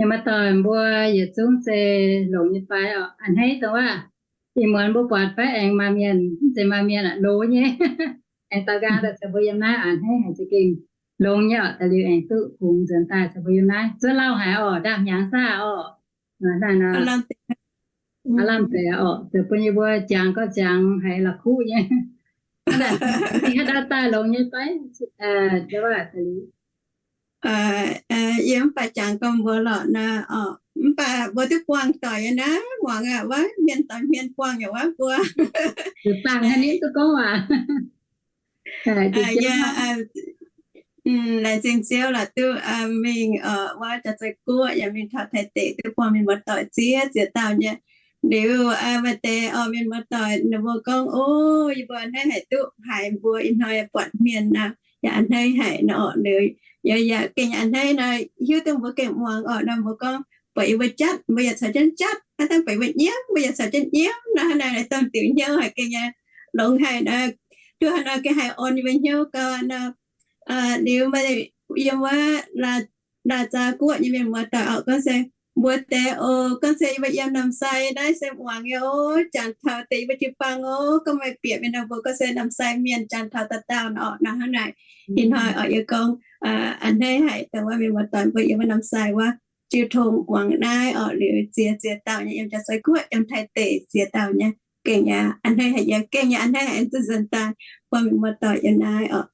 Maaih doic mbuo yietc zungv se longx nyei fai orqc? A'hneiv dongh wuov, ih muonz mbuo buatc fai aengx maaih mienh, mv zeiz maaih mienh aqv, loz nyei, aengx daaux nqaang daaih caux mbuo yiem naaiv, a'hneiv haic za'gengh longx nyei orqc. Da'liuz aengx duqv kungx nzuonx daaih caux mbuo yiem naaiv, zuov lauh haic orqc, ndaamv-hnyangx saah orqc. Aav lamh deix orqc, zoux bun yie mbuo jangx gorngv jangx haiz la'kuqv nyei. Hnangv naaic, daaih longx nyei fai? Yie mv baac jangx gorngv mbuo lorqc naaic orqc, mv baac mbuo duqv buangh doic nyei naaiv, muangx aqv, wuov mienh doic hmien buangh yaac wuov mbuo. Duqv gorngv waac. Laengz zingh Ziouv lorqc, duqv mingh wuov Jaax-Zei Guoqv yaac mingh taux Taiv deic, duqv buangh mienh muoz-doic ziex ziex dauh nyei. Liuz maaih deix orqc, mienh muoz-doic ninh mbuo gorngv, O, yie mbuo a'hneiv haic, duqv haiz mbuo ih hnoi buatc mienh nor, yaac a'hneiv haic nor orqc. Liuz yaac gengh a'hneiv nor, hiuv duqv mbuo gengh muangx orqc nor, mbuo gorngv buatc yie mbuo jatv, mbuo yaac caux jienv jatv, hnangv dangh buatc yie mbuo nyiemv, mbuo yaac caux jienv nyiemv nor. Hnangv naaic dongh diuc hnyouv haic gengh nyei, longx haic nor. Duqv haaix nor gengh haih orn yie mbuo hnyouv gau nor. Liuz maaih yiem wuov Laac Zaax Guoqv nyei mienh muoz-doic orqc gorngv se, mbuo deix oc, gorngv se yie mbuo yiem Naamh Sai naaiv se muangx nyei oc, janx taux deix yie mbuo jiu-baang oc, gorngv meih bieqc mingh nor mbuo gorngv se Naamh Sai mienh janx taux dauh dauh nor orqc. Nor hnangv naaic, ih hnoi orqc yie gorngv a'hneiv haic dongh wuov mienh muoz-doic mbuo yiem wuov Naamh Sai wuov, jiu tong muangx naaiv orqc. Liuz ziex ziex dauh nyei yiem Jaax-Zei Guoqv, yiem Taiv deic ziex dauh nyei, gengh yaac a'hneiv haic, yie gengh yaac a'hneiv haic, aengx duqv nzuonx daaih buangh mienh muoz-doic yiem naaiv orqc.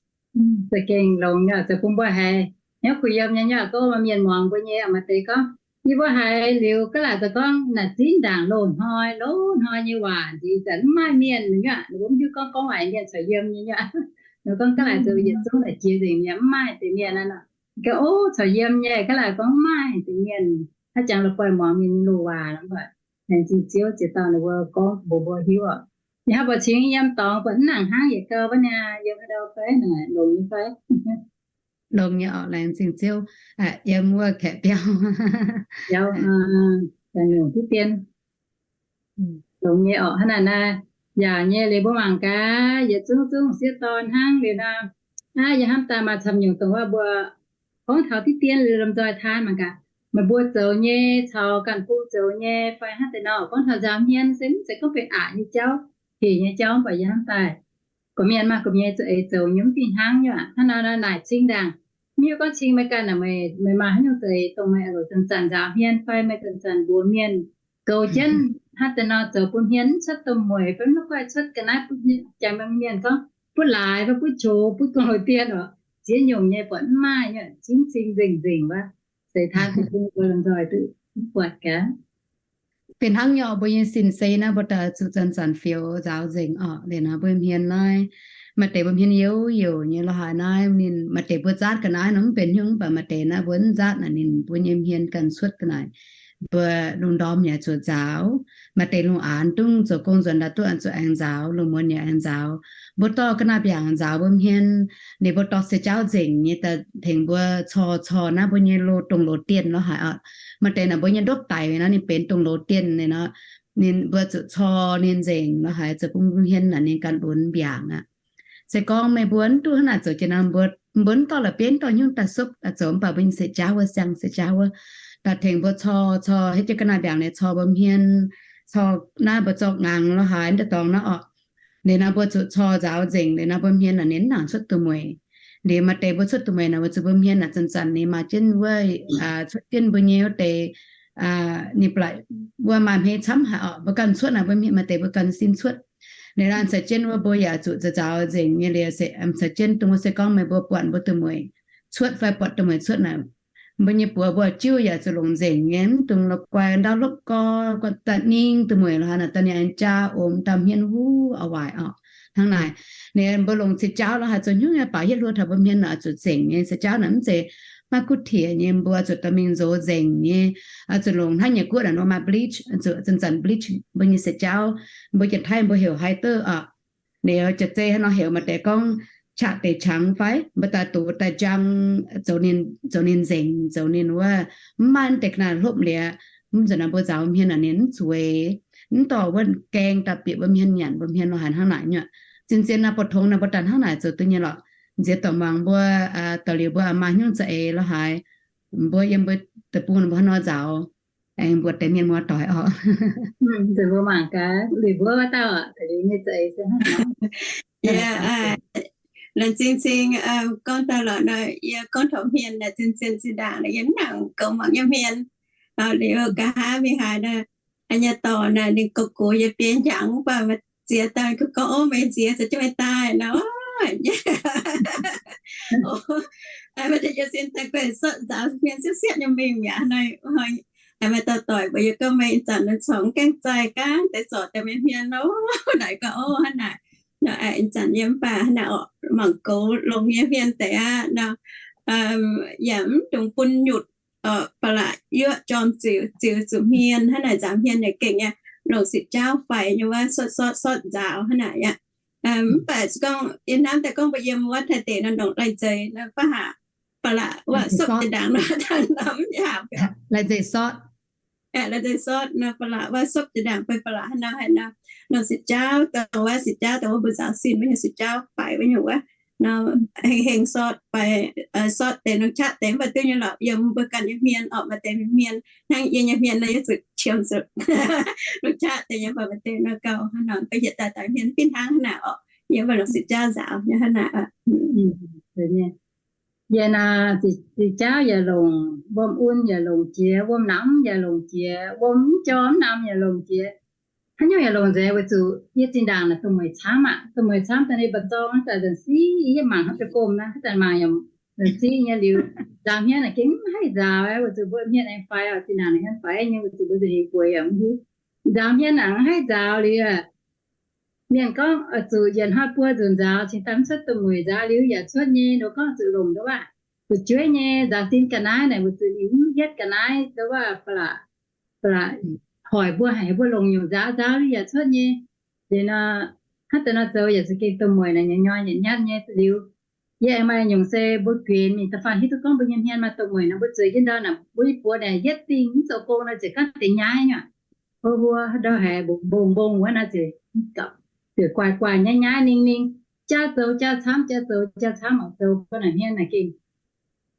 Za'gengh longx nyei, zoux bun mbuo haiz hnyouv kuh yiem nyei. Nyei gorngv maaih mienh muangx mbuo nyei, maaih deix gorngv, yie mbuo haiz liuz gaav laaic zoux gorngv naaic zinh ndaangc loz-hnoi, loz-hnoi nyei waac nziex zanc mv maaih mienh nyei aqv. Ninh mbuo mv hiuv gorngv gorngv waac mienh corc yiem nyei aqv. Ninh gorngv gaav laaic zoux yietc zungv naaic jiex nzengc mi'aqv, mv maaih deix mienh aqv nor. Gorngv, O, corc yiem nyei. Gaav laaic gorngv mv maaih deix mienh, haaix jangx la'guaih muangx mienh nyei loz-waac nor. Mv baac laengz zingh Ziouv ziex dauh ninh mbuo gorngv mbuox mbuo hiuv orqc. Yie hnamv buatc cingx yiem dorngx buatc mv nangc hnangv yietc gau wuov niaa, yiem haaix ndau fai naaic, longx nyei fai? Longx nyei orqc, laengz zingh Ziouv. Yiem wuov kaeqv biauv, janx nyungc diqv dien. Longx nyei orqc. Hnangv naaic naaic, yaac nyei liuz mbuo mangc gaax, yietc zungv zungv sieqv dorn hnangv liuz nor. Aav, yie hnamv daaih maaih camv nyungc dongh wuov mbuo gorngv taux diqv dien liuz lomh nzoih taan mangc gaax, meih mbuo zoux nyei caux ganh bung zoux nyei fai hnangv deix nor. Gorngv taux nzaaux hmien se mv zeiz gorngv benx aqc nyei jauv, hec nyei jauv, mv baac yie hnamv daaih gorqv-mienh maaih gorqv-mienh nyei za'eix zoux nyei mv fih hnangv nyei aqv. Hnangv nor naaic cing ndaangc, mv hiuv gorngv cing meih ganh naaic, meih maaih haaix nyungc za'eix dongh meih oix zanc-zanc nzaaux hmien fai meih zanc-zanc mbuox mienh goux jienv hnangv deix nor zoux bun hmien mv cuotv douz-mueic fai mv la'guaih cuotv ga'naaiv butv jangx mienh gorngv butv laaix fai butv qox butv gong-loz dien orqc. Ziex nyungc nyei buatc mv maaih nyei, zingv cing nzengc nzengc wuov. Seix taan bun mbuo lomh nzoih duqv buatc gaax. Fih hnangv nyei orqc, mbuo nyei sin-sei naaiv mbuo daaih zuqc zanc-zanc fioux nzaaux nzengc orqc. Liuz nor mbuo hmien naaiv, maaih deix mbuo hmien youc youc nyei lorqc haaix naaiv, ninh maaih deix mbuo nzaatv ga'naaiv nor mv benx hnyouv, mv baac maaih deix naaiv mbuo mv nzaatv naaic ninh mbuo nyei hmien ganh cuotv ga'naaiv. Mbuo lungh ndorm yaac zuqc nzaaux. Maaih deix lungh aanx dungv zoux gong nzuonx ndau duqv zuqc aengx nzaaux, lungh muonz yaac aengx nzaaux. Mbuo dorh ga'naaiv mbiaangc nzaaux mbuo hmien, ninh mbuo dorh se jauv nzengc nyei daaih tengx mbuo cor cor naaiv mbuo nyei loz, dongh loz dien lorqc haaix orqc. Maaih deix naaic mbuo nyei ndopv daic naaiv ninh benx dongh loz dien ninh nor, ninh mbuo zuqc cor ninh nzengc lorqc haaix zoux bun mbuo hmien naaic ninh ganh lunx mbiaangc aqv. Se gorngv meih mbuo mv duqv hnangv naaic zoux jiex nor, mbuo mv dorh la'bieiv, mv dorh hnyouv daaih supv zoux, mv baac mbuo nyei se jauv wuov, siang se jauv wuov, daaih tengx mbuo cor cor, hietv jienv ga'naaiv mbiaangc ninh cor mbuo hmien, cor naaiv mbuo zorqv ngaangc lorqc haaix daaih dorngx naaiv orqc. Liuz nor mbuo zuqc cor nzaaux nzengc, liuz nor mbuo hmien naaic ninh mv nangc cuotv duqv mueic. Liuz maaih deix mbuo cuotv duqv mueic naaic weic zuqc mbuo hmien naaic zanc-zanc ninh maaih jienv wuov, cuotv jienv mbuo nyei wuov deix, ninh mbuo maaih hmei camv haic orqc, mbuo ganh cuotv naaic, mbuo hmien maaih deix mbuo ganh sin cuotv. Liuz nor caux jienv wuov mbuo yaac zuqc nzaaux nzengc nyei liuz, caux jienv dongh wuov se gorngv meih mbuo buatc mbuo duqv mueic cuotv fai buatc duqv mueic cuotv naaic, mbuo nyei buoz mbuo jiuv yaac zuqc longc nzengc nyei, mv dungx la'guaih ndau hlopv gorx, da'ningv duqv mueic lorqc haaix naaic da'ningh aengx jaa omx, ndau hmien wuov waaic orqc. Hnangv naaic, ninh mbuo longc se jauv lorqc haaix zoux hnyouv nyei baac hietv hluo taux mbuo hmien naaic zuqc nzengc nyei. Se jauv naaic mv zeiz maiv guv tiex nyei, mbuo zuqc dorh mingh nzox nzengc nyei. Zuqc longc hnangv nyei guoqv naaic nor maaih bleach, zuqc zanc-zanc bleach mbuo nyei se jauv, mbuo Janx-Taiv mbuo heuc Hyder orqc. Liuz jaax-zei hnangv nor heuc, maaih deix gorngv qaqv deix qangx fai, mbuo daaih dox daaih njang, zoux ninh nzengc, zoux ninh wuov mv maaih deix ga'naaiv hlopv liuz, mv nzunc naaiv mbuo nzaaux hmien naaic ninh mv zueiz, mv dorh wuov gaeng daaih bieqc mbuo hmien nyanc mbuo hmien lorqc haaix hnangv naaic nyei. Zien-zien naaiv bou tongx naaiv mbuo daaih hnangv naaic zoux duqv nyei lorqc. Nziex dorc muangx mbuo, dorh liuz mbuo maaih hnyouv za'eix lorqc haaix, mbuo yiem mbuo deic-bung mbuo haaix nor nzaaux, aengx mbuox deix mienh muoz-doic oc. Laengz zingh cing gorngv daaih lorqc nor, yie gorngv taux hmien naaic zinh zien zinh ndaangc yie mv nangc goux mangc nyei hmien. Liuz nqa'haav mingh haaix nor, nyei dorc naaic ninh goux goux yie biei njangc mv baac maaih ziex dauh gorngv, Ov, meih nziex zoux jienv meih daaih nor. Maaih deix jiu sin daaih guaih sortv nzaaux hmien siepv-siepv nyei mingh mi'aqv. Maaih dauh doic mbuox yie gorngv, Meih ih zanc nor corc mv gaengh zaih, gaengh deix zorc deix meih hmien nor. Naaic gorngv, Ov, hnangv naaic. Nor ih zanc yie mv baac hnangv naaic oc, mangc goux longx nyei hmien deix aqv nor. Yaac mv dungx bun nyutc, ba'laqc yuoqv jorm ziux, ziux zuqc hmien hnangv naaic, nzaaux hmien yaac gengh nyei, longc sitc jaauv faix nyei wuov sortv sortv sortv nzaaux hnangv naaic aqv. Mv baac gorngv yie hnamv daaih gorngv mbuo yiem wuov Taiv deic nor, ndongc lai-nzeix nor, ba'haav ba'laqc wuov sopv jiex ndaangc nor, dangh norm yaac lai-nzeix sortv, lai-nzeix sortv nor, ba'laqc wuov sopv jiex ndaangc fai ba'laqc haaix nor haaix nor, longc sitc jaauv, dongh wuov sitc jaauv dongh wuov mbuo nzaaux sin wuov nyei sitc jaauv faix wuov nyungc wuov nor, hengh hengh sortv faix, sortv deix longc qaqv deix mv baac duqv nyei lorqc. Yiem mbuo ganh nyei hmien orqc, maaih deix hmien hnangv yie nyei hmien nor, yie zuqc qiemx zuqc longc qaqv deix nyei, mv baac maaih deix nor gauh hnangv nor, mbuo hietc daaih daaih hmien fih hnangv hnangv naaic orqc. Yie mv baac longc sitc jaauv nzaaux nyei hnangv naaic. Yie naaic sitc jaauv yaac longc, wuom un yaac longc jiex, wuom namx yaac longc jiex, wuom mv jorm mv namx yaac longc jiex. Haaix nyungc yaac longc nzengc, weic zuqc yie zinh ndaangc naaic duqv mueic camv aqv. Duqv mueic camv daaih ninh mbu'zorng naaiv zanc nzanc siqv, yie mangc hnangv deix gomh naaiv, zanc mangc yaac nzanc siqv nyei liuz, nzaaux hmien naaic gengh mv haih nzaaux, weic zuqc mbuo hmien aengx faix oc. Zinh ndaangc naaic hmien faix nyei, weic zuqc mbuo nzengc hingh bueix yaac mv hiuv. Nzaaux hmien naaic mv haih nzaaux liuz, mienh gorngv oix zuqc yietc hnoi buo nzunc nzaaux cingx daaih mv cuotv duqv mueic, nzaaux liuz yaac cuotv nyei. Nor gorngv zuqc longc nduov waac, zuqc jueiv nyei. Nzaaux sin ga'naaiv naaic weic zuqc ninh mv hietv ga'naaiv nduov waac, ba'laqc, ba'laqc hoic mbuo, haiz mbuo longc nyungc nzaaux, nzaaux liuz yaac cuotv nyei. Liuz nor, hnangv deix nor zoux yaac za'gengh duqv mueic naaic, nyei nyoi nyei nyatv nyei liuz, yie aengx maaih nyungc se mbuo guenx mingh da'faanh hiuv duqv gorngv mbuo nyei hmien maaih duqv mueic nor, mbuo zueiz jienv ndau naaic, mbuo yie buoz naaic yietv dingh mv zoux gong nor, ziouc ganh deix nyaiv nyei. Ov, mbuo ndau haiz mbong mbong wuov naaiv ziouc, ziouc guaaih guaaih nyaiv nyaiv ninh ninh, jaa zoux jaa camv, jaa zoux jaa camv, zoux ga'naaiv hmien naaic gengh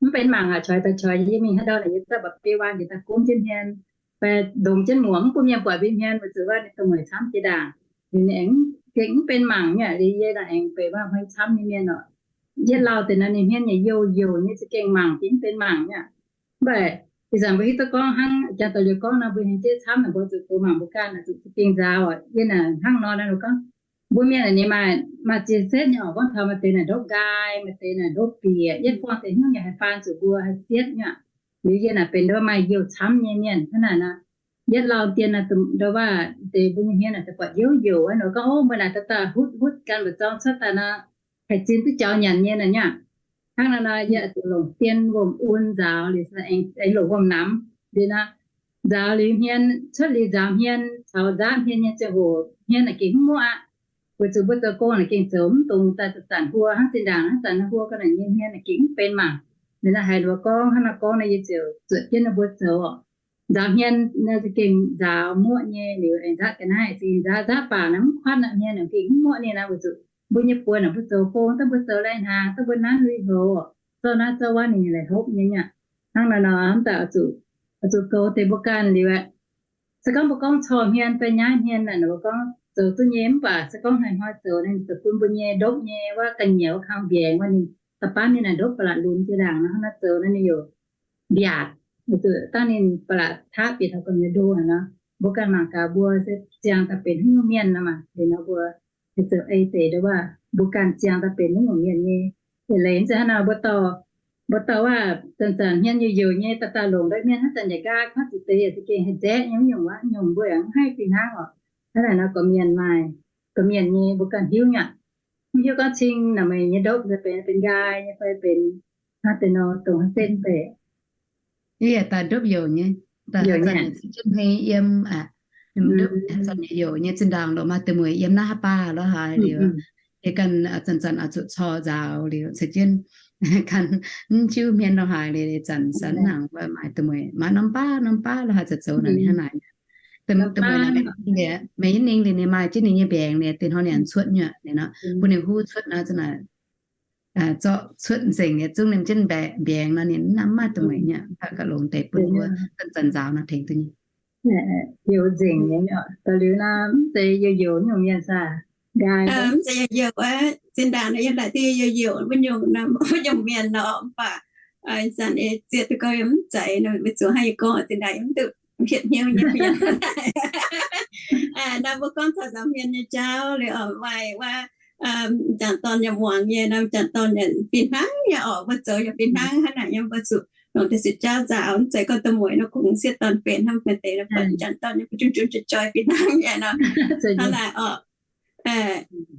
mv benx mangc aqv. Qoix daaih qoix, yie mingh haaix ndau naaic yie daaih ba'biei waan njiec daaih gomv jienv hmien, fai ndongx jienv muoc mv bun mienh buatc mbuo hmien, weic zuqc wuov ninh duqv mueic camv jiex ndaangc. Ninh aengx gengh mv benx mangc nyei. Liuz yie naaic aengx benx maaih hmien camv nyei mienh oc. Yietv lauh deix nor ninh hmien yaac youh youh nyei, za'gengh mangc jiex mv benx mangc nyei. Mv baac ih zanc mbuo hiuv duqv gorngv hnangv jangx daaih liuz gorngv nor, mbuo hmien jiex camv naaic, mbuo zuqc goux mangc mbuo ganh naaic, zuqc za'gengh nzaaux oc. Yie naaic hnangv nor naaic gorngv, mbuo mienh naaic ninh maaih, maaih ziex setv nyei oc. Gorngv taux maaih deix naaic ndopv nqaai, maaih deix naaic ndopv bieqc, yietv buangh deix hnyouv yaac haih faan zuqc mbuo haih sietv nyei. Liuz yie naaic benx ndau maaih youh camv nyei mienh hnangv naaic nor, yietv lauh dien naaic, ndau waac deix mbuo nyei hmien naaic daaih buatc youh youh wuov nor, gorngv, Ov, mbuo naaic daaih daaih hutv hutv gan mba'zorng cuotv daaih nor, haih zin duqv jaux nyanc nyei naaic nyei. Hnangv naaic nor yie zuqc longc dien wuom-un nzaaux liuz, aengx longc wuom-namx liuz nor, nzaaux liuz hmien, cuotv liuz nzaaux hmien caux nzaaux hmien nyei ziangh hoc, hmien naaic gengh mv muoqv aqv. Weic zuqc mbuo zoux gong naaic gengh zoux mv dungx daaih zanc-zanc huo hnangv zinh ndaangc, hnangv zanc huo ga'naaiv nyei hmien naaic gengh mv benx mangc. Liuz naaiv haiz ninh mbuo gorngv hnangv nor gorngv nor, yie ziouc zuotc jienv ninh mbuo zoux oc. Nzaaux hmien naaiv za'gengh nzaaux muoqv nyei. Liuz aengx nzaaux ga'naaiv za'gengh nzaaux, nzaaux baac naaiv mv kuatv naaiv, hmien naaic gengh mv muoqv ninh naaic, weic zuqc mbuo nyei buoz naaic mbuo zoux gong, dongh mbuo zoux lai-hnaangx, dongh mbuo nanv lui-houx, zorqv naaiv zorqv wuov ninh la'hopv nyei aqv. Hnangv naaic nor, mv baac oix zuqc goux deix mbuo ganh liuz aeqv, se gorngv mbuo gorngv corc hmien fai nyaiv hmien naaic, mbuo gorngv zoux duqv nyei, mv baac se gorngv hnoi-hnoi zoux naaic, zoux bun mbuo nyei ndopv nyei wuov ga'nyiec wuov kang mbiaengx wuov ninh da'faanh mienh naaic ndopv ba'laqc lunx jiex ndaangc nor, hnangv naaiv zoux naaiv ninh yaac mbiaatc, weic zuqc dangh ninh ba'laqc taapv bieqc taux ga'nyiec ndo aqv nor, mbuo ganh mangc gaax mbuo se ziangh daaih benx haaix nyungc mienh nor maah. Liuz nor mbuo zoux ei deix ndau waac mbuo ganh ziangh daaih benx haaix nyungc mienh nyei. Eix leiz mv zeiz hnangv nor, mbuo dorh, mbuo dorh waac zanc-zanc hmien youh youh nyei daaih daaih longc ndau mienh hnangv zanc yaac nqaai kuatv zuqc deix yaac za'gengh haih nzaeqv nyei wuov nyungc wuov, mv haih fih hnangv oc. Hnangv naaic nor gorqv-mienh maaih gorqv-mienh nyei, mbuo ganh hiuv nyei aqv. Mv hiuv gorngv cing naaic meih nyei ndopv benx, benx nqaai nyei fai benx hnangv deix nor dongh haaix setv mv baac yie yaac daaih ndopv youc nyei, daaih haaix zanc cing jienv hmei yiem aqv. Ndopv haaix zanc youc youc nyei zinh ndaangc lorqc, maaih deix mueiz yiem naaiv haaix baac lorqc haaix liuz, yie ganh zanc-zanc oix zuqc corc nzaaux liuz ceix jienv ganh mv hiuv hmien lorqc haaix liuz, zanc-zanc nangc maaih deix mueiz maaih norm baav norm baav lorqc haaix zoux zoux naaic hnangv naaic. Deix mueiz naaic meih ninh liuz, meih ninh liuz ninh maaih jienv ninh nyei mbiaengx liuz, dinh hnoi ninh cuotv nyei nor, bun ninh huv cuotv nor, zanc naaic zorqv cuotv nzengc nyei, zungv ninh jienv mbiaengx nor, ninh mv maaih duqv mueic nyei, gauh longx deix bun mbuo zanc-zanc nzaaux nor tengx duqv nyei. Heuc nzengc nyei, da'liuz naaiv mv zeiz youh youh nyungc mienh saah? Mv zeiz youh youh, zinh ndaangc nor yiem naaic diuh youh youh wuov nyungc, wuov nyungc mienh nor, mv baac ih zanc zieqv duqv gau yiem mv zeiz nor, weic zuqc hnangv yie gorngv zinh ndaangc yie mv duqv hietv hnyouv nyei mienh. Naaiv mbuo gorngv taux nzaaux hmien nyei jauv liuz oc, maaih wuov m'jangc dorn yaac muangx nyei, naaiv m'jangc dorn yaac fih hnangv nyei oc, mbuo zoux yaac fih hnangv hnangv naaic nyei, mbuo zuqc longc deix sieqv jauv nzaaux, mv zeiz gorngv duqv mueic nor kungx sieqv dorn benx hnangv maaih deix nor, m'jangc dorn nyei mbuo zungv zungv joi joi fih hnangv nyei nor. Hnangv naaic oc.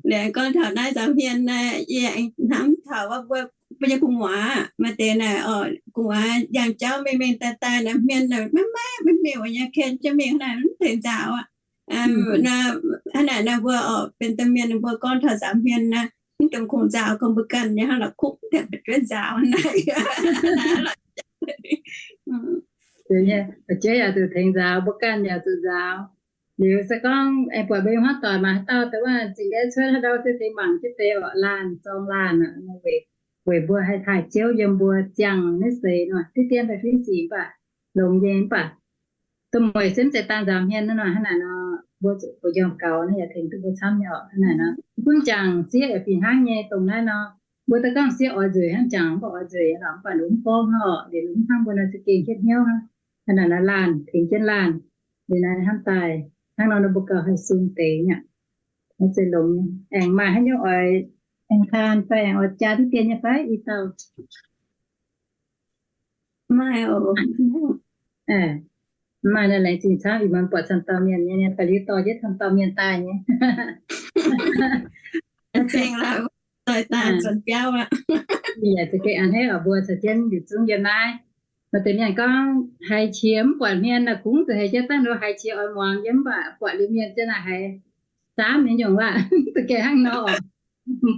Liuz gorngv taux naaiv nzaaux hmien naaiv, yie hnamv taux wuov mbuo, mbuo nyei gu'nguaaz maaih deix naaic oc, gu'nguaaz njang jauv mengh mengh daaih daaih naaic hmien naaic maiv maiv maiv miuc nyei, ken jienv mingh hnangv naaic mv tengx nzaaux aqv. Hnangv naaic naaic mbuo oc, benx domh mienh mbuo gorngv taux nzaaux hmien naaiv, mv dungx kungx nzaaux gorngv mbuo ganh nyei hnangv la'kuqv mv deix fu'jueiv nzaaux naaic. Fu'jueiv yaac zuqc tengx nzaaux, mbuo ganh yaac zuqc nzaaux. Liuz se gorngv aengx buatc mbuo nyei hmuangv doic maaih haaix dauh dongh wuov zingh gaeqv cuotv haaix ndau se tengx mangc jienv deix oc, laanh zorng laanh aqv, weic mbuo haih taaih Ziouv yiem mbuo ziangh naaiv seix nor, diqv dien fai fingx sic mv baac, longx nyei mv baac, domh mueic se mv zeiz daan nzaaux hmien naaiv nor, hnangv naaic nor, mbuo zuqc mbuo njormh gaux naaiv yaac tengx duqv mbuo camv nyei oc. Hnangv naaic nor, bun m'jangc sieqv yaac fih hnangv nyei dongh naaiv nor, mbuo daaih gorngv sieqv oix nzueic hnangv m'jangc mv baac oix nzueic lorqc, mv baac ninh mv gorngv hnangv oc, liuz ninh mv hnangv mbuo nor za'gengh hietv hnyouv hnangv. Hnangv naaic nor laanh tengx jienv laanh, liuz naaiv hnamv daaih hnangv nor nor mbuo gauh haih sung deix nyei. Naaiv se longx nyei. Aengx maaih haaix nyungc oix aengx taan fai aengx oix jaa diqv dien nyei fai? I dauh maaih oc. Maaih nor laengz zingh camv, ih muonz buatc camv dauh mienh nyei, da'liuz dorh jienv camv dauh mienh daaih nyei. Zengc lorqc, doix daaih zuonx biauv aqv. Yaac za'gengh a'hneiv oc, mbuo caux jienv yietc zungv yiem naaiv. Maaih deix mienh gorngv haiz qiex mv buatc hmien naaic, kungx zuqc haiz jienv daaih nor haiz qiex oix muangx yiem, mv baac buatc liuz mienh jienv naaic haiz saamv nyei nyungc waac, za'gengh hnangv nor.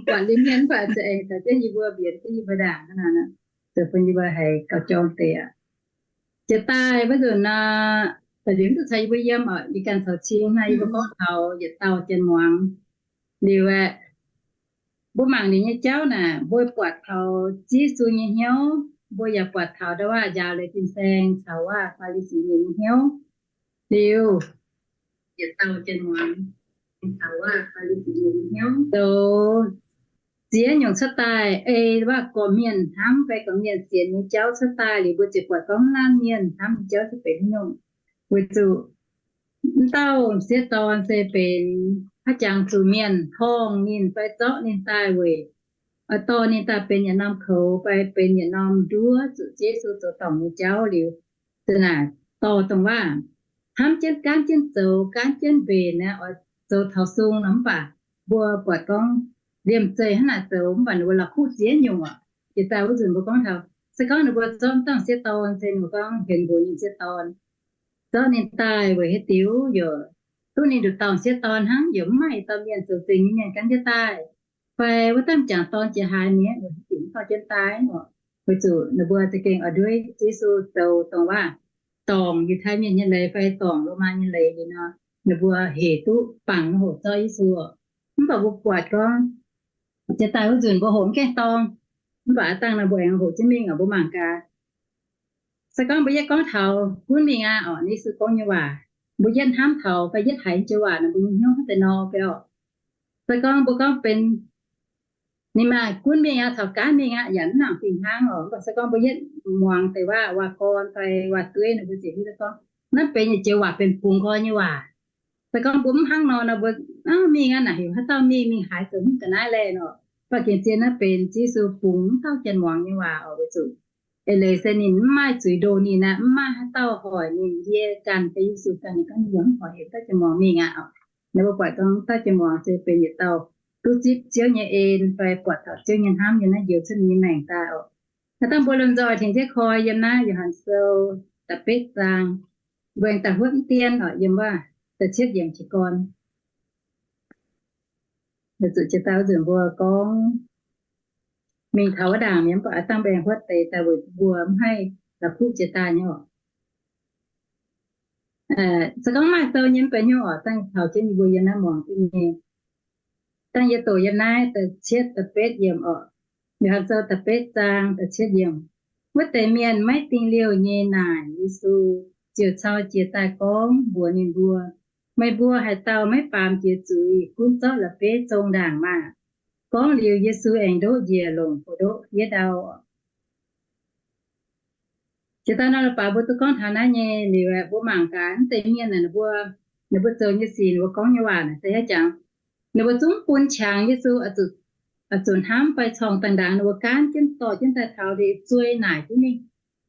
Buatc liuz mienh mv baac za'gengh caux jienv yie mbuo mbienx jienv yie mbuo ndaangc hnangv naaic, zoux bun yie mbuo haiz gauh jorng deix aqv. Jiex daaih wuov nzunc nor, da'liuz mv duqv caux yie mbuo yiem oc, yie ganh caux cing naaiv yie mbuo gorngv taux yietc dauh janx muangx. Liuz aeqv, mbuo mangc ninh nyei jauv naaic, mbuo buatc taux Ziouv Yesu nyei hnyouv, mbuo yaac buatc taux ndau wuov njaaux leiz fin-saeng caux wuov Faa^li^si mienh nyei hnyouv. Liuz, yietc dauh janx muangx taux wuov Faa^li^si mienh nyei hnyouv zoux ziex nyungc cuotv daaih, ei wuov gorqv-mienh hnamv fai gorqv-mienh sienx nyei jauv cuotv daaih liuz, mbuo ziouc buatc gorngv naaiv mienh hnamv nyei jauv se benx haaix nyungc. Weic zuqc m'dauh sieqv dorn se benx haaix jangx zuqc mienh horngh ninh fai zorqv ninh daaih weic oix dorh ninh daaih benx yietc norm koux fai benx yietc norm nduov zuqc Ziouv Yesu zoux dorngc nyei jauv liuz, za'naaic dorh dongh waac hnamv jienv gaanv jienv zoux, gaanv jienv mbenc naaiv oix zoux taux sung nor. Mv baac mbuo buatc gorngv liemh zeih hnangv naaic zoux, mv baac ninh mbuo la'kuqv ziex nyungc oc. Jiex daaih wuov nzunc mbuo gorngv taux, se gorngv ninh mbuo zorqv m'dauh sieqv dorn se ninh mbuo gorngv hienx mbuox ninh sieqv dorn, zorqv ninh daaih weic haaix diuc? Yaac duqv ninh nduqc dauh sieqv dorn hnangv, yaac mv maaih dorh mienh zoux zingx nyei mienh gan jienv daaih. Fai wuov dauh m'jangc dorn jiex haaix nyungc, weic haaix diuc mv dorh jienv daaih oc? Weic zuqc ninh mbuo za'gengh oix nduov Yesu zoux dongh waac dorngc Yiutai Mienh nyei leiz fai dorngc Lomaa nyei leiz liuz nor, ninh mbuo hec duqv bangc hoqc zorqv Yesu oc. Mv baac mbuo buatc gorngv, jiex daaih wuov nzunc mbuo hoqc mv gaengh dorng, mv baac aav dangh nor mbuo aengx hoqc jienv mingh oc. Mbuo mangc gaax, se gorngv mbuo yietv gorngv taux gunv mingh aqv oc, Yesu gorngv nyei waac, mbuo yietv hnamv taux fai yietv haiz joux waac nor, mbuo nyei hnyouv hnangv deix nor fai oc? Se gorngv mbuo gorngv benx ninh maaih gunv mingh aqv caux gaanv mingh aqv yaac mv nangc fih hnangv oc. Mv baac se gorngv mbuo yietv muangx deix waac, waac-gorn fai waac-dueiv nor, mbuo ziouc hiuv duqv gorngv naaiv benx yietc joux waac benx bungx nqoi nyei waac. Se gorngv mbuo mv hnangv nor nor, mbuo mingh aqv naaic heuc haaix dauh mingh, mingh haaix zoux hnyouv ga'naaiv laeh nor. Mv baac gengh zien naaiv benx Yesu bungx m'dauh janx muangx nyei waac oc. Weic zuqc eix leiz se ninh mv maaih zuiz ndoh ninh aqv, mv maaih haaix dauh hoic ninh, yie ganh fai Yesu ganh, ninh gorngv ninh yaac mv hoic heuc dauh janx muangx mingh aqv oc. Naaiv mbuo buatc gorngv dauh janx muangx se benx yietc dauh duqv zipv Ziouv nyei en fai buatc taux Ziouv nyei hnamv yiem naaiv njoux cuotv ninh nyei maengc daaih oc. Haaix dauh mbuo lomh nzoih tengx jienv koi yiem naaiv Yo^han Sou da'betv zaang, mbuo aengx daaih huotv mv dien oc, yiem wuov da'cietv yiemc jiez gorn. Weic zuqc jiex daaih wuov nzunc mbuo gorngv mingh taux wuov ndaangc mi'aqv, mv baac aav dangh mbuo aengx huotv deix daaih weic mbuo mv haih la'kuqv jiex daaih nyei oc. Se gorngv maaih sou nyei mv benx hnyouv oc, dangh taux jienv yie mbuo yiem naaiv muangx duqv nyei. Dangh yie doqc yiem naaiv da'cietv da'betv yiemc oc. Yo^han Sou da'betv zaang da'cietv yiemc. Wuov deix mienh maiv dingh liouh nyei naaic Yesu, ziouc cau jiez daaih gorngv mbuox ninh mbuo, Meih mbuo haaix dauh maiv baamz jiex zuiz, gunv zorqv la'bieiv zong ndaangc maah! Gorngv liuz, Yesu aengx ndoqv njiec longc buoz-ndoqv fiev ndau. Jiex daaih nor, leiz-baaix mbuo duqv gorngv taux naaiv nyei liuz, mbuo mangc gaax wuov deix mienh naaic, ninh mbuo, ninh mbuo zoux nyei sic, ninh mbuo gorngv nyei waac naaic se haaix jangx. Ninh mbuo zungv bun qangx Yesu oix zuqc hnamv fai corngh dangh ndaangc, ninh mbuo gaanv jienv dorh jienv daaih taux liuz zuei naaic jienv mingh.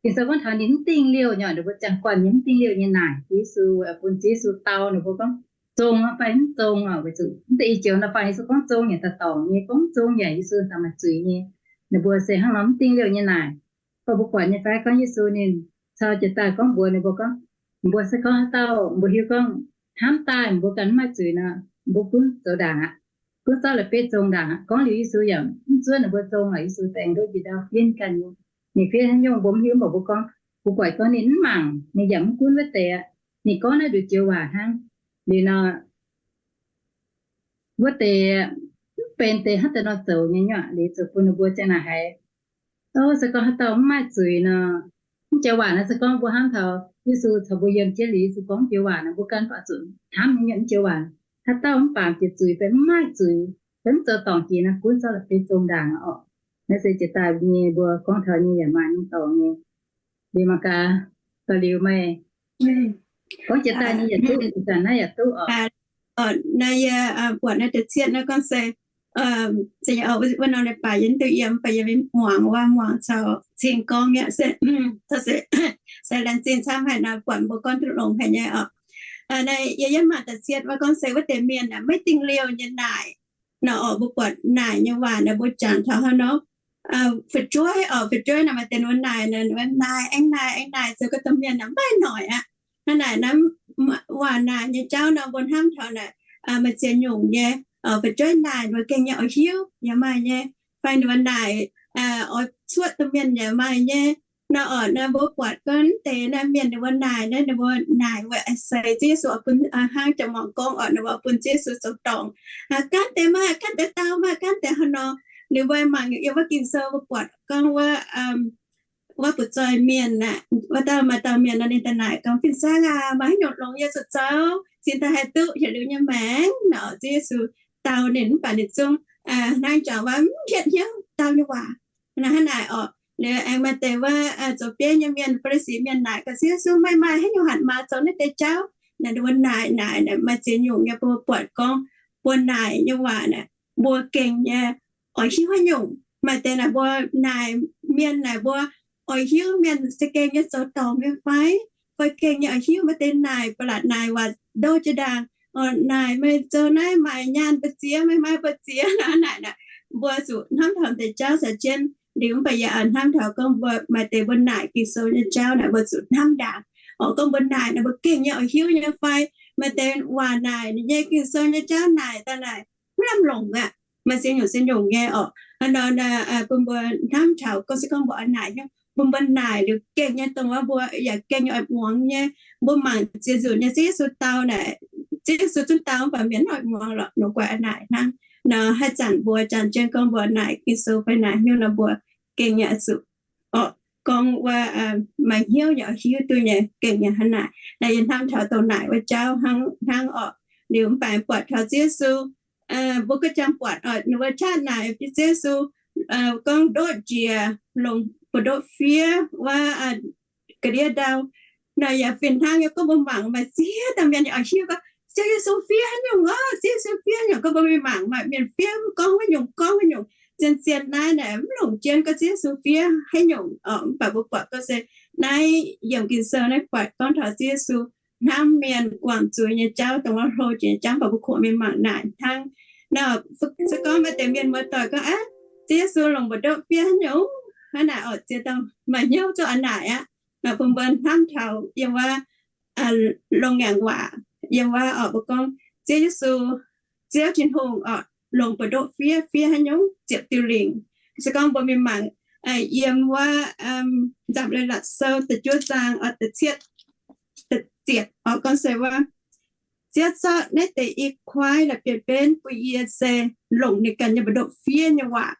Ging-Sou gorngv taux ninh mv dingh liouh nyei, ninh mbuo ziangh guanh nyei mv dingh liouh nyei naaic Yesu, bun Yesu dau ninh mbuo gorngv, Zong fai mv zong? Weic zuqc mv deix i joux nor faanh Yesu gorngv zong yaac daaih dorngc nyei, gorngv zong yaac Yesu daaih maaih zuiz nyei. Ninh mbuo se hnangv nor mv dingh liouh nyei naaic. Mv baac mbuo buatc nyei fai gorngv Yesu ninh cau jiez daaih gorngv mbuox ninh mbuo gorngv, mbuo se gorngv haaix dauh mbuo hiuv gorngv hnamv daaih mbuo ganh mv maaih zuiz nor, mbuo gunv zoux ndaangc aqv. Gunv zorqv la'bieiv zong ndaangc aqv. Gorngv liuz Yesu yaac mv zuov ninh mbuo zong, Yesu daaih aengx ndoqv njiec ndau fiev ninh ganh nyei. Ninh fiev haaix nyungc mbuo mv hiuv, mv baac mbuo gorngv, mbuo buatc gorngv ninh mv mangc, ninh yaac mv gunv wuov deix aqv. Ninh gorngv naaiv nduqc joux waac hnangv. Liuz nor, wuov deix mv benx deix hnangv deix nor zoux nyei nyuoqc, liuz ziouc bun ninh mbuo ziang naaic haiz, O, se gorngv haaix dauh mv maaih zuiz nor, mv joux waac naaiv se gorngv mbuo hnamv taux Yesu caux mbuo yiem jienv liuz, Yesu gorngv joux waac naaic mbuo ganh baac zuqc hnamv nyei nyuoqc. Mv joux waac, haaix dauh mv baamz jiex zuiz fai mv maaih zuiz fai mv zoux dorngc jiex nor, gunv zorqv la'bieiv zong ndaangc oc. Naaiv se jiex daaih nyei mbuo gorngv taux nyei yaac maaih nyei dorngx nyei. Liuz mangc gaax, gauh liuz meih gorngv jiex daaih nyei yaac duqv, ih zanc naaiv yaac duqv oc. Naaiv yie buatc naaiv deix cietv naaiv gorngv se, se wuov norm leiz-baaix yie mv duqv yiem, mv baac yie muangx wuov, muangx caux cing gorngv mi'aqv. Se laengz zingh camv haic nor, buatc mbuo gorngv duqv longx haic nyei oc. Naaiv yie yiem mangc da'cietv wuov gorngv se wuov deix mienh maiv dingh liouh nyei naaic. Nor oc, mbuo buatc naaic nyei waac naaic mbuo jangx taux hnangv nor, fu'jueiv oc, fu'jueiv naaic maaih deix ninh mbuo naaic, naaic aengx naaic aengx naaic zoux gau dongh mienh naaic maiv noic aqv. Hnangv naaic naaiv waac naaic nyei jauv nor mbuo hnamv taux naaic maaih ziex nyungc nyei. Fu'jueiv naaic ninh mbuo gengh nyei oix hiuv yaac maaih nyei, fai ninh mbuo naaic oix cuotv dongh mienh yaac maaih nyei. Nor oc, naaiv mbuo buatc gorngv deix naaiv mienh ninh mbuo naaic naaiv, ninh mbuo naaic weic a'seix Ziouv Yesu oix bun, hnangv jangx-muangx gorngv oc, ninh mbuo oix bun Ziouv Yesu zoux dorngc. Gaanv deix maaih, gaanv deix dauh maaih, gaanc deix hnangv nor. Ninh mbuo mangc yiem wuov Ging-Sou mbuo buatc gorngv wuov, wuov butv-zoih mienh aeqv, wuov dauh maaih dauh mienh nor ninh daaih naaic gorngv, Fin-Saeng aac, maaih haaix nyungc longx yie zuqc zoux cingx daaih haih duqv yietc liuz nyei maengc? Nor Ziouv Yesu dau ninh mv baac ninh zungv hnangv jangx wuov mv hietv hnyouv dau nyei waac. Hnangv naaic oc, liuz aengx maaih deix wuov zoux bieiv nyei mienh, Faa^li^si mienh naaic gaax Ziouv Yesu, Meih maaih haaix nyungc hatc maaz zoux naaiv deix jauv? Naaic ninh mbuo naaic naaic maaih ziex nyungc nyei, mbuo buatc gorngv mbuo naaic nyei waac naaic mbuo gengh nyei oix hiuv haaix nyungc. Maaih deix naaic mbuo naaic mienh naaic mbuo oix hiuv mienh se gengh nyei zoux dorngc mienh fai, fai gengh nyei oix hiuv. Maaih deix naaic ba'laqc naaic waac ndo jiex ndaangc, naaic meih zoux naaiv maaih nyaanh mbu'ziex, meih maaih mbu'ziex. Naaic naaic mbuo zuqc hnamv taux deix jauv caux jienv. Liuz mv baac yie hnamv taux gorngv mbuo maaih deix mbuo naaic Ging-Sou nyei jauv naaic mbuo zuqc hnamv ndaangc. Oc, gorngv mbuo naaic naaic mbuo gengh nyei oix hiuv nyei fai? Maaih deix waac naaic ninh nyei Ging-Sou nyei jauv naaic daaih naaic mv lamh longc aqv. Maaih ziex nyungc ziex nyungc nyei oc. Hnangv nor bun mbuo hnamv taux gorngv se gorngv mbuo oix naaic nyei, bun mbuo naaic liuz gengh nyei dongh wuov mbuo yaac gengh nyei oix muangx nyei. Mbuo mangc ziex nzunc nyei Ziouv Yesu dau naaic, Ziouv Yesu zungv dau mv baac mienh oix muangx lorqc, nor guai oix naaic hnangv. Nor haaix zanc mbuo jangx jienv gorngv mbuo naaic Ging-Sou fai naaic hnyouv nor mbuo gengh nyei oix zuqc oc, gorngv wuov maaih hnyouv nyei oix hiuv duqv nyei gengh nyei hnangv naaic. Naaiv yie hnamv taux dongh naaic wuov jauv hnangv hnangv oc. Liuz mv baac buatc taux Ziouv Yesu, mbuo gauh jangx buatc oc, ninh mbuo qaqv naaic Ziouv Yesu gorngv ndoqv njiec longc buoz-ndoqv fiev wuov ga'ndiev ndau. Naaic yaac fih hnangv nyei gorngv mbuo mangc maaih ziex dauh mienh yaac oix hiuv gorngv Ziouv Yesu fiev haaix nyungc oc, Ziouv Yesu fiev haaix nyungc. Gorngv mbuo mingh mangc maaih mienh fiev gorngv haaix nyungc gorngv haaix nyungc. Zien-zien naaiv naaic mv longc jienv gorngv Ziouv Yesu fiev haaix nyungc oc. Mv baac mbuo buatc gorngv se naaiv yiem Ging-Sou naaiv buatc gorngv taux Ziouv Yesu hnamv mienh guangc zuiz nyei jauv, dongh wuov hlo jiex nyei jauv, mv baac mbuo kungx mingh mangc naaic hnangv. Nor se gorngv maaih deix mienh muoz-doic gorngv, Aav, Ziouv Yesu longc buoz-ndoqv fiev haaix nyungc? Hnangv naaic oc, ziex dauh maaih hnyouv zungv oix naaic aqv. Nor bun mbuo hnamv taux yiem wuov longx ngaengc waac, yiem wuov oc, mbuo gorngv Ziouv Yesu, Ziouv Tin-Hungh oc, longc buoz-ndoqv fiev, fiev haaix nyungc ziepc diuh lingc. Se gorngv mbuo mingh mangc yiem wuov Nzamc Leiz-Latc Sou da'juov zaang oc, da'cietv, da'ziepc oc, gorngv se wuov, Ziouv zorqv naaiv deix i kuaaiv la'bieiv-benv bun yie se longc ninh ganh nyei buoz-ndoqv fiev nyei waac.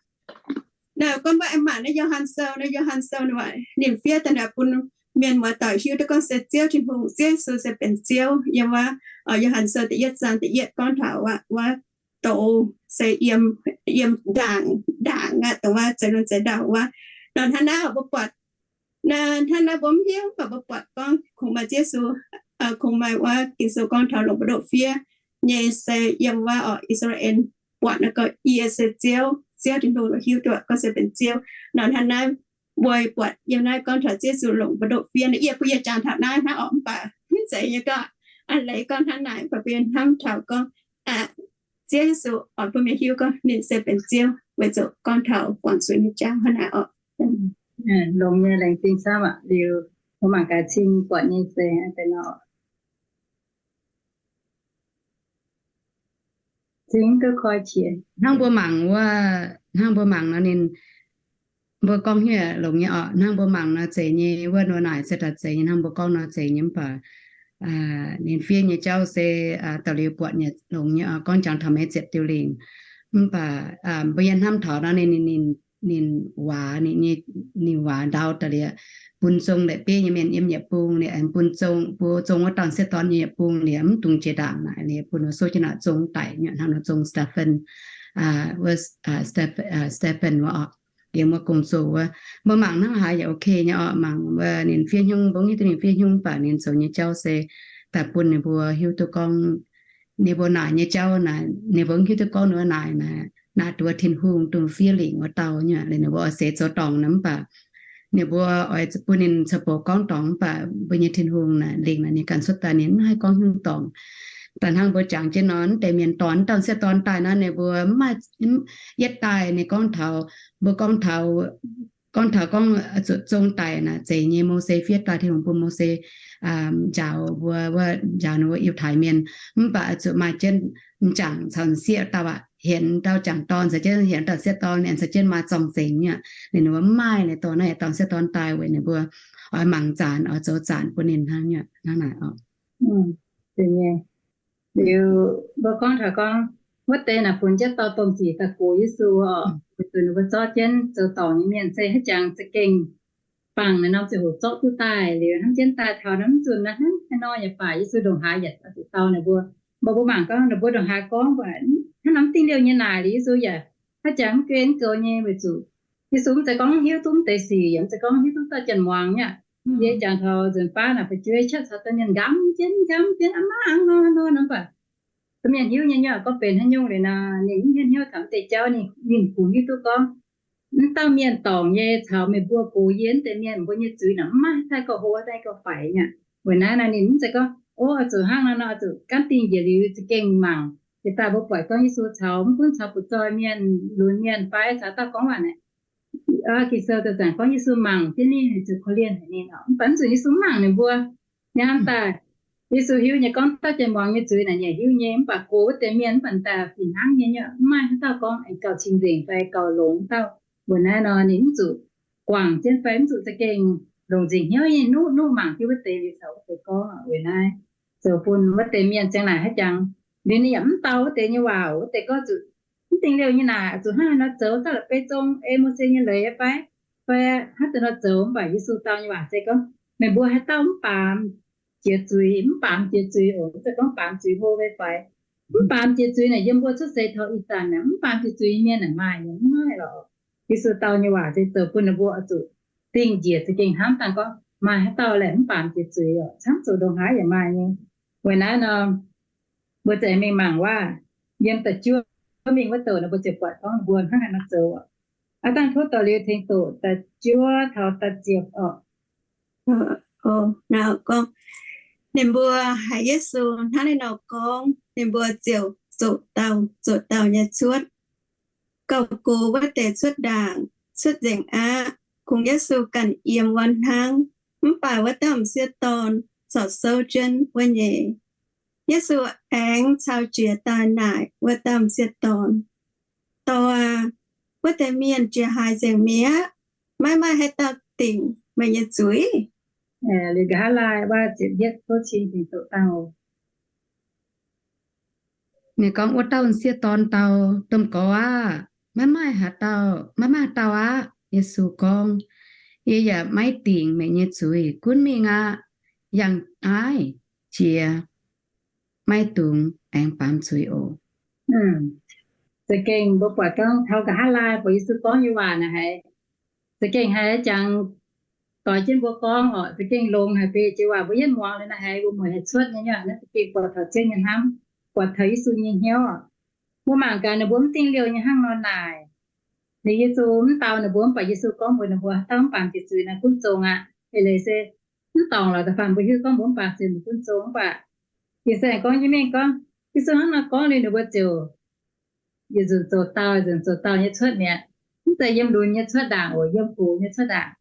Naaiv gorngv mbuo aengx mangc naaiv Yo^han Sou, naaiv Yo^han Sou ninh fiev daaih naaic bun mienh muoz-doic hiuv duqv gorngv se Ziouv Tin-Hungh, Ziouv Yesu se benx Ziouv. Yiem wuov Yo^han Sou da'yietv zaang da'yietv gorngv taux wuov, wuov douz se yiem, yiem ndaangc, ndaangc aqv, dongh wuov zeix lunx zeix ndau wuov. Nor hnangv naaiv mbuo buatc, hnangv naaiv mbuo mv hiuv, mv baac mbuo buatc gorngv kungx maaih Ziouv Yesu, kungx maaih wuov Ging-Sou gorngv taux longc mbu'ndoqv fiev nyei se yiem wuov oc, I^saa^laa^en buatc naaiv gorngv yie se Ziouv, Ziouv Tin-Hungh hiuv duqv gorngv se benx Ziouv. Nor hnangv naaiv mbuo buatc yiem naaiv gorngv taux Ziouv Yesu longc mbu'ndoqv fiev naaiv, yie bun yie jangx taux naaiv hnangv oc, mv baac mv zeiz nyei gorngv a'leiz gorngv hnangv naaic, mv baac bun yie hnamv taux gorngv aqv, Ziouv Yesu oix bun mienh hiuv gorngv ninh se benx Ziouv weic zuqc gorngv taux guangc zuiz nyei jauv hnangv naaic oc. Longx nyei, laengz zingh camv aqv. Liuz mbuo mangc gaax cing buatc nyei se deix nor. Cing duqv koi qiex. Hnangv mbuo mangc wuov, hnangv mbuo mangc nor ninh, mbuo gorngv hiuv longx nyei oc. Hnangv mbuo mangc nor zeiz nyei, wuov nor naaic se daaih zeiz nyei, hnangv mbuo gorngv nor zeiz nyei, mv baac ninh fiev nyei jauv se daux liuz buatc nyei longx nyei oc, gorngv jangx taux maiv ziepc diuh lingc. Mv baac mbuo yie hnamv taux nor ninh, ninh, ninh waaz, ninh nyei, ninh waaz ndau daaih liuz, bun zong la'bieiv nyei mienh yiem yietc bung liuz, bun zong, bun zong wuov dauh sieqv dorn yiem yietc bung liuz, mv dungx jiex ndaangc naaic liuz, bun wuov sou jienv naaic zong daic nyei, hnangv nor zong Stephen, wuov Stephen wuov oc, yiem wuov gong-zoh wuov. Mbuo mangc hnangv haaix yaac ok nyei oc. Mangc wuov ninh fiev hnyouv, mbuo hiuv duqv ninh fiev hnyouv, mv baac ninh zoux nyei jauv se daaih bun ninh mbuo hiuv duqv gorngv ninh mbuo naaic nyei jauv naaic, ninh mbuo hiuv duqv gorngv ninh mbuo naaic naaic, naaic duqv Tin-Hungh dongh fiev lingc wuov dauh nyei. Liuz ninh mbuo oix seix zoux dorngc nor mv baac ninh mbuo oix bun ninh caux bouc gorngv dorngc, mv baac mbuo nyei Tin-Hungh naaic, lingc naaic ninh ganh cuotv daaih ninh mv haih gorngv haaix nyungc dorngc. Daaih hnangv mbuo jangx jienv nor, naaiv deix mienh dorngc, wuov dauh sieqv dorn daaih nor ninh mbuo mv maaih, yietv daaih ninh gorngv taux, mbuo gorngv taux, gorngv taux gorngv zuqc zong daic naaic zeiz nyei, Mose fiev daaih, Tin-Hungh bun Mose njaaux mbuo, wuov njaaux ninh mbuo Yiutai Mienh. Mv baac zuqc maaih jienv m'jangc caux m'sieqv dauh aqv, hienx dauh jangc dorn caux jienv hienx dauh sieqv dorn, ninh caux jienv maaih zorng-zengx nyei. Ninh mbuo mv maaih, ninh dorh naaiv yietc dauh sieqv dorn daaih weic ninh mbuo oix mangc zaanc, oix zoux zaanc bun ninh hnangv nyei, hnangv naaic oc. Liuz mbuo gorngv taux gorngv wuov deix naaic funx jienv dauh domh sic daaih gox Yesu oc, weic zuqc ninh mbuo zorqv jienv zoux dorngc nyei mienh se haaix jangx za'gengh bangc naaic norm ziangh hoc zorqv duqv daaih. Liuz hnamv jienv daaih taux naaiv mv zunc naaiv hnangv haaix nor yaac baac Yesu ndongc haaix yaac oix zuqc dau ninh mbuo. Mv baac mbuo mangc gorngv ninh mbuo ndongc haaix gorngv mbuo hnangv nor mv dingh liouh nyei naaic liuz Yesu yaac haaix jangx mv guen mv goux nyei, weic zuqc Yesu mv zeiz gorngv hiuv duqv mv deix sic, yaac mv zeiz gorngv hiuv duqv dauh janx-muangz nyei. Yie jangx taux nzunc baav naaic fu'jueiv qaqv caux da'mienh nqamv jienv nqamv jienv, aav maiv hnangv nor nor nor mv baac da'mienh hiuv nyei nyei gorngv benx haaix nyungc liuz nor, ninh mv hiuv haic taux mv deix jauv, ninh ninh kungx hiuv duqv gorngv mv dauh mienh dorngc nyei caux meih mbuo gox yie mv deix mienh, mbuo nyei zuiz naaic mv maaih haaix dauh gauh hlo, haaix dauh gauh faix nyei. Weic naaiv nor ninh mv zeiz gorngv, o, oix zuqc hnangv nor nor, oix zuqc gaanv dingh njiec liuz za'gengh mangc. Jiex daaih mbuo buatc gorngv Yesu caux, mv gunv caux butv-zoih mienh, lunx mienh fai caux dauh gorngv waac naaic, Ging-Sou zanc-zanc gorngv Yesu mangc jienv ninh, zuqc korv-lienh haic ninh oc. Mv baac mv zuqc Yesu mangc ninh mbuo. Hnamv daaih, Yesu hiuv nyei gorngv dauh janx-muangz nyei zuiz naaic nyiec hiuv nyei, mv baac gox wuov deix mienh mv baac daaih fih hnangv nyei, mv maaih haaix dauh gorngv aengx gauh cing-nzengc fai gauh longx dauh. Weic naaiv nor ninh mv zuqc guangc jienv fai mv zuqc za'gengh longc nzengc hnyouv nyei nuqv nuqv mangc jienv wuov deix liuz caux wuov deix gorngv. Weic naaiv zoux bun wuov deix mienh ziang naaic haaix jangx liuz ninh yaac mv dau wuov deix nyei waac. Wuov deix gorngv zuqc mv dingh liouh nyei naaic, zuqc hnangv haaix nor zoux, daaih la'bieiv zong ei Mose nyei leiz fai, fai hnangv deix nor zoux. Mv baac Yesu dau nyei waac se gorngv, meih mbuo haaix dauh mv baamz jiex zuiz, mv baamz jiex zuiz oc, mv zeiz gorngv baamz zuiz hlo fai faix. Mv baamz jiex zuiz naaic yiem mbuo cuotv seix taux ih zanc naaic mv baamz jiex zuiz nyei mienh naaic maaih nyei mv maaih lorqc. Yesu dau nyei waac se zoux bun ninh mbuo oix zuqc dingh njiec za'gengh hnamv dangh gorngv maaih haaix dauh laeh mv baamz jiex zuiz oc, camv zuqc ndongc haaix yaac maaih nyei. Weic naaiv nor mbuo za'gengh mingh mangc waac, yiem da'juov mingh wuov douc nor mbuo ziouc buatc gorngv ninh mbuo hnangv haaix nor zoux oc. Aav dangh tov doqc liuz tengx doqc da'juov taux da'ziepc oc. Ninh mbuo haiz Yesu hnangv naaiv nor gorngv, ninh mbuo ziouc zoqc dauh zoqc dauh nyei cuotv. Gauh gox wuov deix cuotv ndaangc, cuotv nzengc aqv. Kungx Yesu ganh yiem wuov hnangv. Mv baac wuov dauh m'sieqv dorn corc souv jienv wuov nyei. Yesu aengx cau jiex daaih naaic wuov dauh m'sieqv dorn, Dorc aac, wuov deix mienh jiex haaix nzengc mi'aqv? Maiv maaih haaix dauh dingc meih nyei zuiz? Ninh gorngv, Wuov dauh m'sieqv dorn dau, Domh Gorx aah! maiv maaih haaix dauh, maiv maaih haaix dauh aqv. Yesu gorngv, Yie yaac maiv dingc meih nyei zuiz. Gunv mingh aqv. Yangh naaiv jiex, maiv dungx aengx baamz zuiz oc. Za'gengh mbuo buatc gorngv taux nqa'haav laai buatc Yesu gorngv nyei waac naaic haiz, za'gengh haiz jangx doix jienv mbuo gorngv oc, za'gengh longx haic, beiv jiex waac mbuo yietv muangx liuz naaic haiz mbuo mueic haih cuotv nyei. Naaiv za'gengh buatc taux Ziouv nyei hnamv, buatc taux Yesu nyei hnyouv oc. Mbuo mangc gaax ninh mbuo mv dingh liouh nyei hnangv nor naaic. Liuz Yesu mv dau ninh mbuo, mv baac Yesu gorngv mbuox ninh mbuo, haaix dauh mv baamz jiex zuiz naaic gunv zong aqv. Eix leiz se mv dorngc lorqc, da'faanh mbuo hiuv gorngv mbuo mv baamz zuiz mv gunv zong, mv baac Ging-Sou gorngv nyei mengh gorngv, Yesu hnangv nor gorngv liuz ninh mbuo ziouc yietc nzunc zoux dauh, yietc nzunc zoux dauh nyei cuotv mi'aqv. Mv zeiz yiem lunx nyei cuotv ndaangc oc, yiem gox nyei cuotv ndaangc.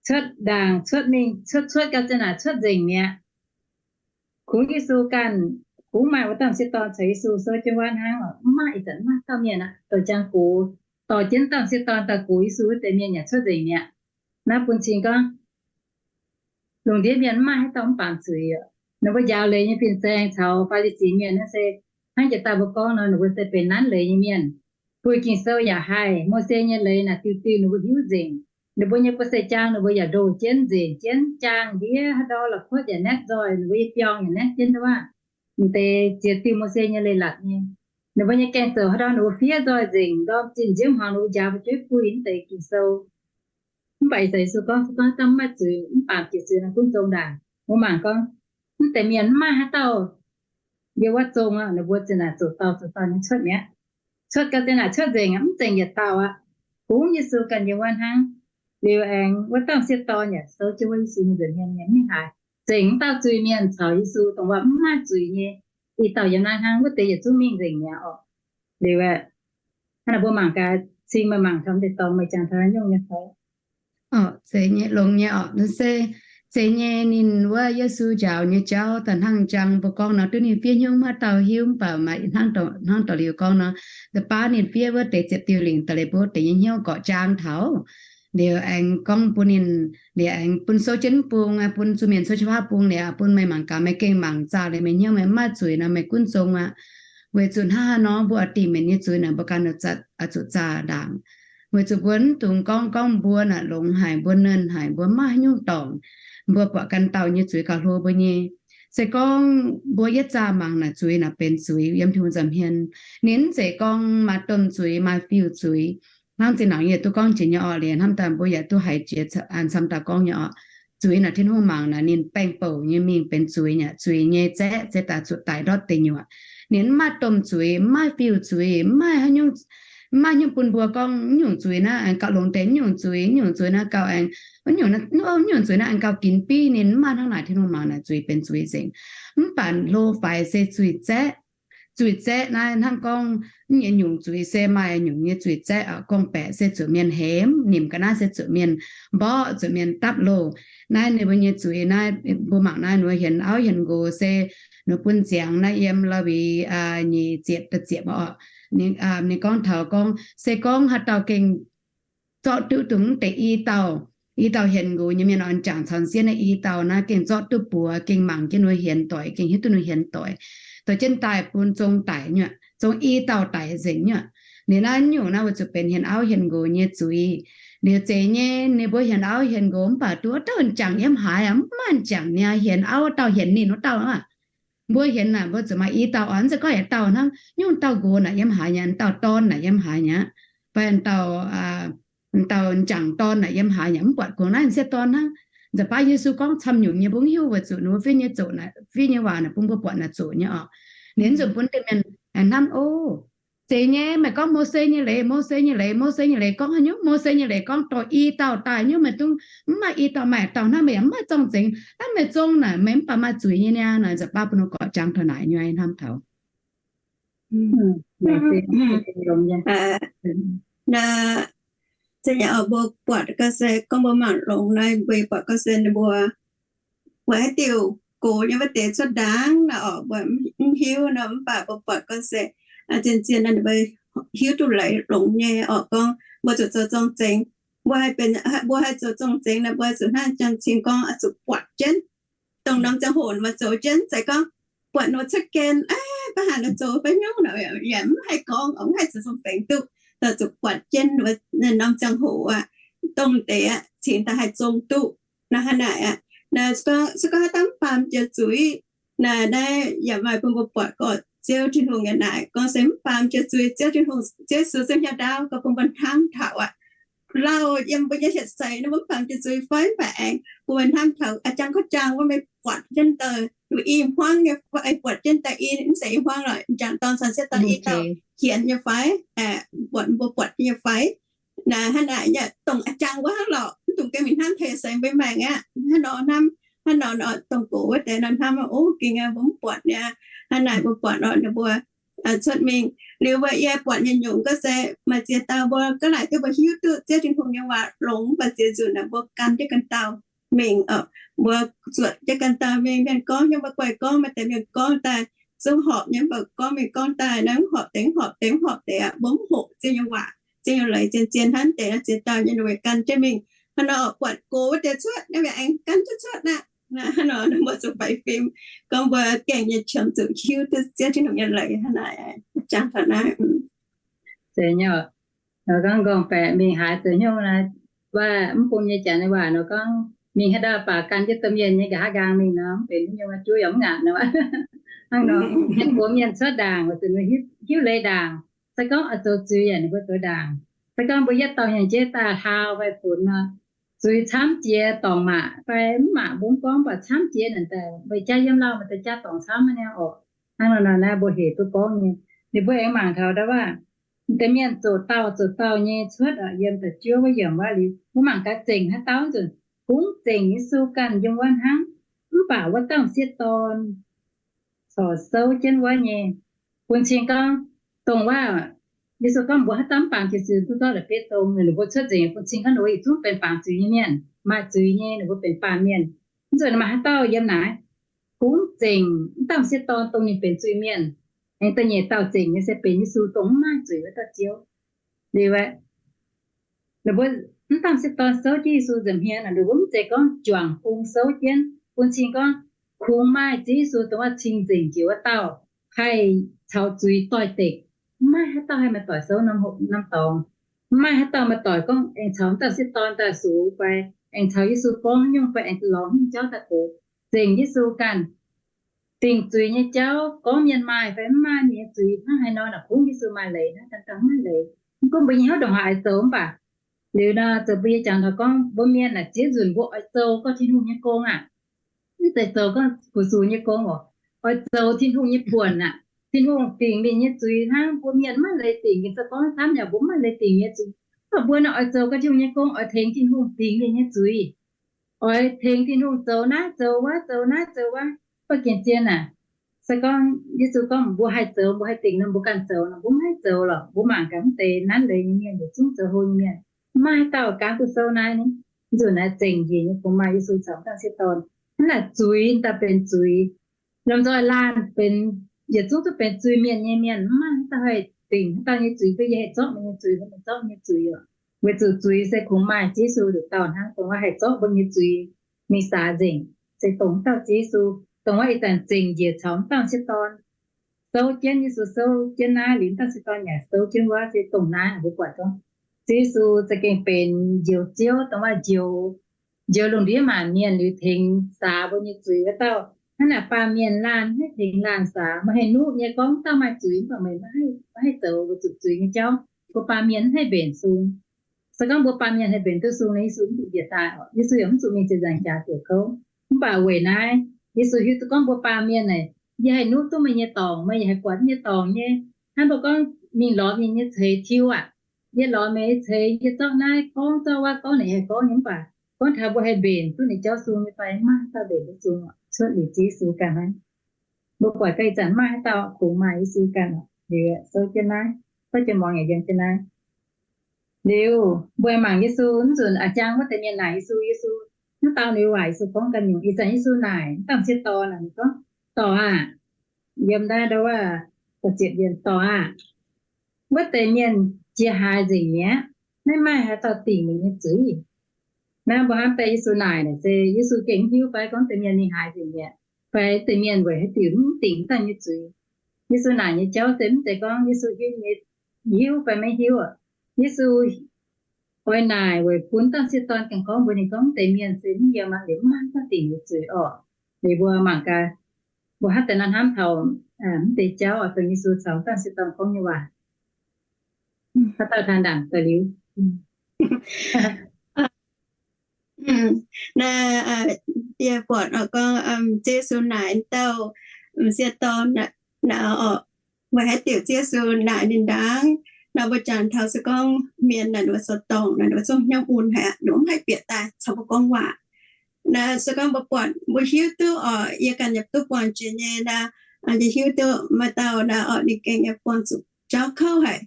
Cuotv ndaangc, cuotv mingh, cuotv, cuotv gau zinh naaic cuotv nzengc mi'aqv. Kungx Yesu ganh, kungx maaih wuov dauh m'sieqv dorn caux Yesu souv jienv wuov hnangv oc. Mv maaih ih zanc mv maaih dauh mienh aqv, dorh jangx gox, dorh jienv dauh m'sieqv dorn daaih gox Yesu wuov deix mienh yaac cuotv nzengc mi'aqv. Naaiv bun cing gorngv, lungh ndiev mienh mv maaih haaix dauh mv baamz zuiz oc. Ninh mbuo njaaux leiz nyei fin-saeng caux Faa^li^si mienh naaiv se hnangv jiex daaih mbuo gorngv nor, ninh mbuo se benx nanv leiz nyei mienh. Buiz Ging-Sou yaac haih, Mose nyei leiz naaic diuh diuh ninh mbuo hiuv nzengc. Ninh mbuo nyei buoz seix jaang ninh mbuo yaac ndoh jienv nzengc jienv, jaang ndiev haaix ndau la'kuotv yaac naetv nzoih, ninh mbuo nyei biorngh yaac naetv jienv wuov. M'deix ziex diuh Mose nyei leiz-latc nyei. Ninh mbuo nyei gaeng-zoux haaix ndau ninh mbuo fiev nzoih nzengc, ndorm zinh nziouv hmuangx ninh mbuo njaaux fu'jueiv buih mv deix Ging-Sou. Mv baac ih zanc Yesu gorngv, se gorngv dauh mv maaih zuiz, mv baamz jiex zuiz naaic gunv zong ndaangc. Mbuo mangc gorngv, mv deix mienh mv maaih haaix dauh yiem wuov zong aqv. Ninh mbuo zinh naaic zoux dauh zoux dauh nyei cuotv mi'aqv. Cuotv gau zinh naaic cuotv nzengc aqv, mv zengc yietc dauh aqv. Kungx Yesu ganh yiem wuov hnangv. Liuz aengx wuov dauh m'sieqv dorn yaac souv jienv wuov Yesu nyei nza'hmien nyei mingh haaix, zengc wuov dauh zuiz-mienh caux Yesu dongh wuov mv maaih zuiz nyei i dauh yiem naaiv hnangv, wuov deix yietc zungv mingh nzengc mi'aqv oc. Liuz aeqv, hnangv naaic mbuo mangc gaax, cing meih mangc taux deix dorngx meih jangx taux nyungc nyei fai? Oc, zeiz nyei, longx nyei oc. Naaiv se zeiz nyei, ninh wuov Yesu njaaux nyei jauv daaih hnangv jangx mbuo gorngv nor, duqv ninh fiev hnyouv maiv dauh hiuv, mv baac maaih hnangv, hnangv dorh liuz gorngv nor, da'baav ninh fiev wuov deix ziepc diuh lingc daaih liuz mbuo wuov deix nyei hnyouv gorqv-jaang taux. Liuz aengx gorngv bun ninh, liuz aengx bun souv jienv bung, bun zuqc mienh souv jienv bung liuz, bun meih mangc gaax, meih gengh mangc zaah liuz meih hnyouv meih mv maaih zuiz nor, meih gunv zong aqv. Weic zuqc hnangv haaix nor mbuo oix dingc mienh nyei zuiz naaic, mbuo ganh zuqc zaah ndaangc. Weic zuqc mbuo mv dungx gorngv, gorngv mbuo naaic longx haic, mbuo nernh haic, mbuo mv maaih haaix nyungc dorngc, mbuo buatc ganh dauh nyei zuiz gauh hlo mbuo nyei. Se gorngv mbuo yietv zaah mangc naaic zuiz naaic benx zuiz yiem Tin-Hungh nza'hmien. Ninh mv zeiz gorngv maaih domh zuiz, maaih fiuv zuiz. Hnangv zinh ndaangc yie duqv gorngv jiex nyei orqc, liuz hnamv daaih mbuo yaac duqv haiz jiex camv dauh gorngv nyei orqc. Zuiz naaic Tin-Hungh mangc naaic ninh baengh bouc nyei mingh benx zuiz nyei, zuiz nyei zaeqv se daaih zuqc daic ndortv deic nyuoqc. Ninh mv maaih domh zuiz, mv maaih fiuv zuiz, mv maaih haaix nyungc, mv maaih nyungc bun mbuo gorngv mv nyungc zuiz naaiv aengx gauh longx deix, mv nyungc zuiz, mv nyungc zuiz naaiv gauh aengx, mv nyungc zuiz naaiv aengx gauh ginx biv ninh, mv maaih hnangv naaic. Tin-Hungh mangc naaic zuiz benx zuiz nzengc. Mv baac hlo faix se zuiz zaeqv. Zuiz zaeqv naaiv hnangv gorngv mv nyungc zuiz se maaih nyungc nyei zuiz zaeqv oc. Gorngv-baeqc se zuqc mienh hemx, nimc ga'naaiv se zuqc mienh mborqv, zuqc mienh dapv loh. Naaiv ninh mbuo nyei zuiz naaiv, mbuo mangc naaiv ninh mbuo hienx auv hienx nqox se ninh bun ziangx naaiv yiem Laawi nyic ziepc da'ziepc oc. Ninh gorngv taux gorngv, se gorngv haaix dauh gengh zorqv duqv dongh mv deix i dauh, i dauh hienx nqox nyei mienh oc, jangc caux sieqv naaiv i dauh naaiv gengh zorqv duqv buoz, gengh mangc jienv ninh mbuo hienx doic, gengh hiuv duqv ninh mbuo hienx doic, dorh jienv daaih bun zong daic nyuoqc, zong i dauh daic nzengc nyuoqc. Liuz naaiv nyungc naaiv weic zuqc benx hienx auv hienx nqox nyei zuiz. Liuz zeiz nyei, ninh mbuo hienx auv hienx nqox mv baac duqv wuov dauh jangc yiem haaix aqv? Mv maaih jangc niaa, hienx auv wuov dauh hienx ninh wuov dauh aqv. Mbuo hienx naaic mbuo zuqc maaih i dauh oc, mv zeiz gorngv yietc dauh hnangv. Nyungc dauh nqox naaic yiem haaix nyei? Dauh dorn naaic yiem haaix nyei? Fai dauh, dauh jangc dorn naaic yiem haaix nyei? Mv buatc, kungx naaiv m'sieqv dorn hnangv. Nza'hmien Yesu gorngv camv nyungc nyei mbuo mv hiuv weic zuqc ninh mbuo fiev nyei zoqc naaic, fiev nyei waac naaic bun mbuo buatc naaic zoqc nyei oc. Ninh zuqc bun deix mienh hnamv, o, zeiz nyei, meih gorngv Mose nyei leiz, Mose nyei leiz, Mose nyei leiz gorngv haaix nyungc? Mose nyei leiz gorngv dorh i dauh daaih nyungc, meih dungx mv maaih i dauh, maaih dauh hnangv, meih yaac mv maaih zorng-zengx. Naaiv meih zong naaic meih mv baac maaih zuiz nyei niaa. Naaic nza'hmien bun ninh gorqv-jaang taux naaic nyei hnamv taux. Naaiv, se nyei oc, mbuo buatc ga'sie gorngv mbuo mangc longx naaiv, mbuo buatc ga'sie ninh mbuo, mbuo haaix diuc gox nyei wuov deix cuotv ndaangc naaic oc, mbuo mv hiuv nor, mv baac mbuo buatc ga'sie zien-zien naaiv ninh mbuo hiuv duqv leiz longx nyei oc. Gorngv mbuo zuqc zoux zorng-zengx, mbuo haih benx, mbuo haih zoux zorng-zengx naaic, mbuo zuqc hnangv janx cing gorngv oix zuqc buatc jienv dongh norm ziangh hoc mbuo zoux jienv. Zeiz gorngv buatc ninh mbuo cuotv gen, aa, baav haaix ninh zoux fai nyungc naaic, yaac mv haih gorngv, mv haih zoux zorng-zengx duqv. daaih zuqc buatc jienv norm ziangh hoc aqv, dongh deix aqv, cingx daaih haih zong duqv. Naaiv hnangv naaic aqv. Se gorngv haaix dauh mv baamz jiex zuiz, naaiv naaiv yaac maaih bun mbuo buatc gorqv Ziouv Tin-Hungh nyei naaic. Gorngv se mv baamz jiex zuiz, Ziouv Tin-Hungh, Ziouv Yesu Ziouv hnyouv ndaauv gorngv bun mbuo hnamv taux aqv. Lauh yiem mbuo nyei hietc seix nor mv baamz jiex zuiz fai mv baac aengx bun mbuo hnamv taux a'jang gorqv jang wuov meih buatc jienv daaih i hmuangv nyei, buatc jienv daaih i mv zeiz i hmuangv lorqc, m'jangc dorn caux m'sieqv dorn i dauh hienx nyei fai, buatc mbuo buatc nyei fai. Naaiv hnangv naaic nyei dongh a'jang wuov hnangv lorqc, mv dungx gengh mingh hnamv taux seix mbei maengc aqv. Hnangv nor hnamv, hnangv nor nor dongh gox wuov deix nor hnamv, o, gengh mbuo mv buatc niaa. Hnangv naaic mbuo buatc nor ninh mbuo cuotv mingh. Liuz mbuo yie buatc nyei nyungc gorngv se maaih ziex dauh mbuo gaav laaic duqv mbuo hiuv duqv Ziouv Tin-Hungh nyei waac longx, mv baac ziex nzunc naaic mbuo gan jienv ganh dauh mingh, mbuo zuotc jienv ganh dauh mingh. Mienh gorngv nyei mbuo guaih gorngv, maaih deix mienh gorngv daaih zungv horpc nyei, mv baac gorngv mingh gorngv daaih naaiv mv horpc deix, mv horpc deix, mv horpc deix aqv. Mbuo mv hoqc Ziouv nyei waac, Ziouv nyei leiz zien-zien hnangv deix. Ziex dauh nyei ninh mbuo gan jienv mingh. Hnangv nor buatc gox wuov deix cuotv, ninh mbuo aengx gan jienv cuotv aqv. Hnangv nor mbuo zuqc faix fim, gorngv mbuo gengh nyei qiemx zuqc hiuv duqv Ziouv Tin-Hungh nyei leiz hnangv naaic. Jangx taux naaiv. Zeiz nyei. Nor gorngv nqorngv-baeqc mingh haaix zoux hnyouv naaiv, waac mv bung nyei janx nyei waac nor gorngv, mingh haaix ndau baac gan jienv domh mienh nyei nqa'haav nqaang mingh nor, mv benx haaix nyungc, juov yaac mv ngaatc nor. Hnangv nor, mienh gox mienh cuotv ndaangc, weic zuqc ninh hiuv leiz ndaangc. Se gorngv oix zoux zuiz yaac ninh mbuo zoux ndaangc. Se gorngv mbuo yietv dauh hnyangx-jeiv daaih hlaau fai funx nor, zuiz camv jiex dorngc maac fai mv maac mbuo mv gorngv, mv baac camv jiex naaic daaih, weic jaa yiem lauh maaih deix jaa dorngc camv nyei oc. Hnangv nor naaiv mbuo hec duqv gorngv nyei. Ninh mbuo aengx mangc taux ndau waac, deix mienh zoqc dauh zoqc dauh nyei cuotv yiem da'juov wuov yiemc waac liuz, mbuo mangc gaax zengc haaix dauh nzunc, kungx zengc Yesu ganh yiem wuov hnangv. Mv baac wuov dauh m'sieqv dorn corc souv jienv wuov nyei. Bun cing gorngv, dongh waac Yesu gorngv mbuo haaix dauh mv baamz jiex zuiz, duqv zorqv la'bieiv dong. Ninh mbuo cuotv nzengc bun cing gorngv ninh mbuo yietc zungv benx baamz zuiz nyei mienh, maaih zuiz nyei, ninh mbuo benx baamh mienh. Mv zuqc maaih haaix dauh yiem naaic kungx zengc, mv dauh m'sieqv dorn dongh ninh benx zuiz-mienh. Aengx da'nyeic dauh zengc nyei se benx Yesu dongh mv maaih zuiz wuov dauh Ziouv. Liuz aeqv, ninh mbuo mv dauh m'sieqv dorn souv jienv Yesu nza'hmien, ninh mbuo mv zeiz gorngv juangc bung souv jienv. Bun cing gorngv kungx maaih Ziouv Yesu dongh wuov cing-nzengc jiex wuov dauh haih caux zuiz doix-dekc. Mv maaih haaix dauh haih maaih doic souv norm hoc norm dorngx. Mv maaih haaix dauh maaih doic gorngv aengx caux mv dauh m'sieqv dorn daaih sux fai aengx caux Yesu gorngv haaix nyungc fai aengx lorz haaix nyungc jauv daaih gox. Zengc Yesu ganh. Dingc zuiz nyei jauv, gorngv mienh maaih fai mv maaih mienh nyei zuiz hnangv haaix nor, naaic kungx Yesu maaih leiz hnangv, ganh dauh mv maaih leiz. Mv gunv mbuo nyei hnyouv ndongc haaix oix zoux mv baac, liuz nor zoux mbuo nyei jangx taux gorngv mbuo mienh naaic ziex nzunc mbuo oix zoux gorngv Tin-Hungh nyei gong aqv. Mv zeiz zoux gorngv fu-sux nyei gong oc. Oix zoux Tin-Hungh nyei buonc aqv. Tin-Hungh dingc mienh nyei zuiz hnangv, mbuo mienh mv maaih leiz dingc. Gengh se gorngv camv yaac mbuo mv maaih leiz dingc nyei zuiz. Mv baac mbuo naaic oix zoux gorngv Tin-Hungh nyei gong, oix tengx Tin-Hungh dingc mienh nyei zuiz. Oix tengx Tin-Hungh zoux naaiv zoux wuov, zoux naaiv zoux wuov. Mv baac gengh zien aac, se gorngv Yesu gorngv mbuo haih zoux, mbuo haih dingc nor, mbuo ganh zoux nor, mbuo mv haih zoux lorqc. Mbuo mangc gaax mv deix nanv leiz nyei mienh, yietc zungv zoux hlo nyei mienh, mv maaih haaix dauh gaanv duqv souv naaiv. Mv nzunc naaiv zengc njiec nyei kungx maaih Yesu caux m'sieqv dorn. Hnangv naaic zuiz daaih benx zuiz. Lomh nzoih laanh benx, yietc zungv duqv benx zuiz-mienh nyei mienh, mv maaih haaix dauh haih dingc haaix dauh nyei zuiz, mv baac yie haih zorqv mienh nyei zuiz, mv baac zorqv mienh nyei zuiz oc. Weic zuqc zuiz se kungx maaih Ziouv Yesu nduqc dauh hnangv, dongh wuov haih zorqv mbuo nyei zuiz mingh saax nzengc, se dongh wuov dauh Ziouv Yesu, dongh wuov ih zanc zengc njiec caux m'sieqv dorn. Souv jienv, Yesu souv jienv naaiv liuz, m'sieqv dorn yaac souv jienv wuov, se dongh naaiv mbuo buatc gorngv Ziouv Yesu za'gengh benx Njoux Ziouv, dongh wuov njoux, njoux lungh ndiev maanc mienh liuz tengx saax mbuo nyei zuiz wuov dauh. Hnangv naaic baamh mienh laanh maiv haih tengx laanh saax. Meih haih nuqv nyei gorngv dauh maaih zuiz, mv baac meih maiv haih zoux weic zuqc zuiz nyei jauv. Mbuo baamh mienh mv haih mbenc sung. Se gorngv mbuo baamh mienh haih mbenc duqv sung nor, Yesu mv zuqc njiec daaih oc. Yesu yaac mv zuqc mingh ziepc nzaangc jaax ziouc kouv. Mv baac weic naaiv, Yesu hiuv duqv gorngv mbuo baamh mienh naaic, yie haih nuqv duqv meih nyei dorngc, meih yaac haih buatc yie nyei dorngc nyei. Hnangv mbuo gorngv mingh lorz mienh nyei ceix tiuv aac, yie lorz meih nyei ceix, yie zorqv naaiv gorngv, zorqv wuov gorngv, naaic yie haih gorngv nyei. Mv baac gorngv taux mbuo haih mbenc duqv ninh jauv sung nyei fai? Maiv maaih haaix dauh mbenc duqv sung oc, cuotv liuz Ziouv Yesu ganh hnangv. Mbuo buatc gaax ih zanc maiv maaih haaix dauh kungx maaih Yesu ganh oc. Liuz souv jienv naaiv, souv jienv muangx yaac yiem jienv naaiv. Liuz mbuo mangc Yesu, mv nzunc a'jang wuov deix mienh naaic Yesu, Yesu, mv dau ninh waac Yesu gorngv ganh nyungc. Ih zanc Yesu naaic mv dauh m'sieqv dorn, ninh gorngv, Dorc aah! Yiem naaiv ndau wuov, Dorc aah! Wuov deix mienh jiex haaix nzengc mi'aqv? Maiv maaih haaix dauh dingc ninh nyei zuiz. Naaiv mbuo hnamv daaih Yesu naaic naaic se Yesu gengh mv hiuv fai gorngv deix mienh mingh haaix nzengc mi'aqv, fai deix mienh weic haaix diuc mv dingc dauh nyei zuiz. Yesu naaic nyei jauv se mv zeiz gorngv Yesu hiuv nyei, hiuv fai maiv hiuv. Yesu oix naaic weic bun dauh sieqv dorn ganh gorngv mbuox ninh gorngv, deix mienh se mv yiem aqv, liuz mv maaih dauh dingc nyei zuiz orqc. Liuz mbuo mangc gaax, mbuo hnamv deix naaiv hnamv taux mv deix jauv oix dongh Yesu caux dauh sieqv dorn gorngv nyei waac. Haaix dauh taan ndaangc daaih liuz. Naaiv yie buatc oc gorngv Ziouv Yesu naaic dauh sieqv dorn naaic oc, weic haaix diuc Ziouv Yesu naaic ninh ndaangc. Naaiv mbuo jangx taux se gorngv mienh naaic ninh mbuo zoux dorngc naaic ninh mbuo zungv hnyouv mun haic, ninh mbuo mv haih bieqc daaih caux mbuo gorngv waac. Naaiv se gorngv mbuo buatc mbuo hiuv duqv oc, yie ganh yaac duqv buangh jiex nyei naaiv, yie hiuv duqv maaih dauh naaiv oc ninh gengh yaac buangh zuqc jauv kouv haic.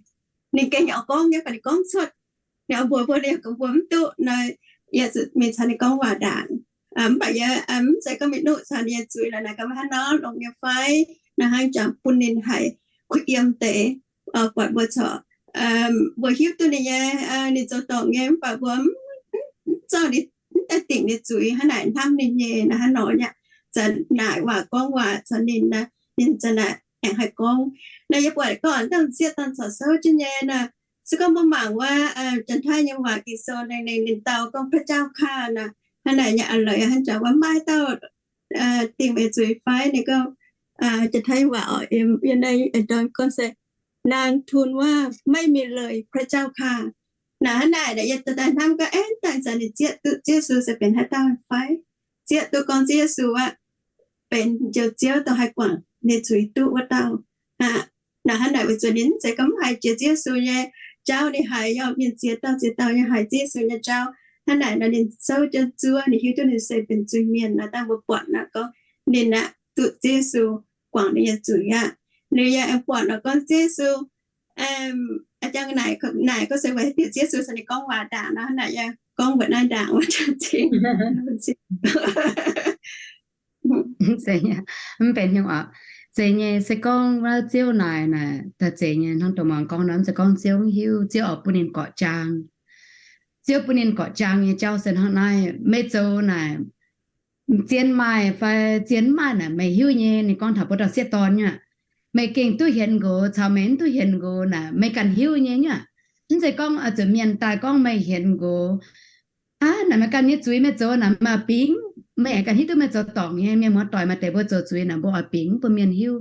Ninh gengh yaac gorngv nyei, mv baac ninh gorngv cuotv. Ninh oix mbuox mbuo, ninh yaac gorngv mbuox mv duqv naaiv, yaac zuqc mingh caux ninh gorngv waac ndaangc. Mv baac yie mv zeiz gorngv mingh nuqv caux ninh nyei zuiz lorqc, naaic gaax maiv hnangv nor longx nyei fai, naaiv hnangv jangx bun ninh haiz kuh yiem deix, buatc mbuo corc, mbuo hiuv duqv ninh nyei, ninh zoux dorngc nyei, mv baac mbuo mv zorqv ninh, mv daaih dingc ninh zuiz, hnangv naaic hnamv ninh nyei naaiv hnangv nor aqv. Zanc naaic waac gorngv waac caux ninh, ninh zanc naaic aengx haih gorngv. Naaiv yie buatc gorngv dauh sieqv dorn corc souv jienv nyei naaiv. Se gorngv mbuo mangc wuov Janx-Taiv nyei waac Ging-Sou ninh, ninh dau gorngv พระเจ้าข้า naaiv, hnangv naaic nyei a'leiz hnangv jangx wuov maaih dauh dingc meih zuiz fai, ninh gorngv, Janx-Taiv nyei waac oc, yie naaiv gorngv se นางทูลว่า ไม่มีเลยพระเจ้าข้า. Naaiv hnangv naaic yie daaih hnamv gorngv aengx daaih zanc ninh zieqv duqv Ziouv Yesu se benx haaix dauh fai, zieqv duqv gorngv Ziouv Yesu aqv benx Njoux Ziouv dongh haih guangc ninh zuiz duqv wuov dauh. Naaiv hnangv naaic weic zuqc ninh mv zeiz gorngv mv haiz jiex Ziouv Yesu nyei jauv, ninh haiz yaac mienh ziex dauh ziex dauh nyei haiz Ziouv Yesu nyei jauv. Hnangv naaic nor ninh souv jienv zuov, ninh hiuv duqv ninh se benx zuiz-mienh nor, dangh mbuo buatc nor gorngv ninh aqv duqv Ziouv Yesu guangc ninh nyei zuiz aqv. Liuz yie aengx buatc nor gorngv Ziouv Yesu, a'jang naaic, naaic gorngv se weic haaix diuc Ziouv Yesu caux ninh gorngv waac ndaangc nor, hnangv naaic yie gorngv mbuox naaiv ndaangc wuov. Mv benx nyungc oc. Zeiz nyei, se gorngv wuov Ziouv naaic naaic daaih zeiz nyei, hnangv dongh muangx gorngv nor, mv zeiz gorngv Ziouv mv hiuv, Ziouv oix bun ninh gorqv-jaang. Ziouv bun ninh gorqv-jaang nyei jauv se hnangv naaiv, meih zoux naaic zien maaih fai zien mv maaih naaic meih hiuv nyei. Ninh gorngv taux mbuo dauh sieqv dorn nyei aqv, meih gengh duqv hienx nqox caux meih mv duqv hienx nqox naaic meih ganh hiuv nyei nyei aqv. Mv zeiz gorngv zuqc mienh daaih gorngv meih hienx nqox aqv, naaic meih ganh nyei zuiz meih zoux naaic meih bingx, meih aengx ganh hiuv duqv meih zoux dorngc nyei. Mienh muoz-doic maaih deix mbuo zoux zuiz naaic mbuo oix bingx mbuo mienh hiuv,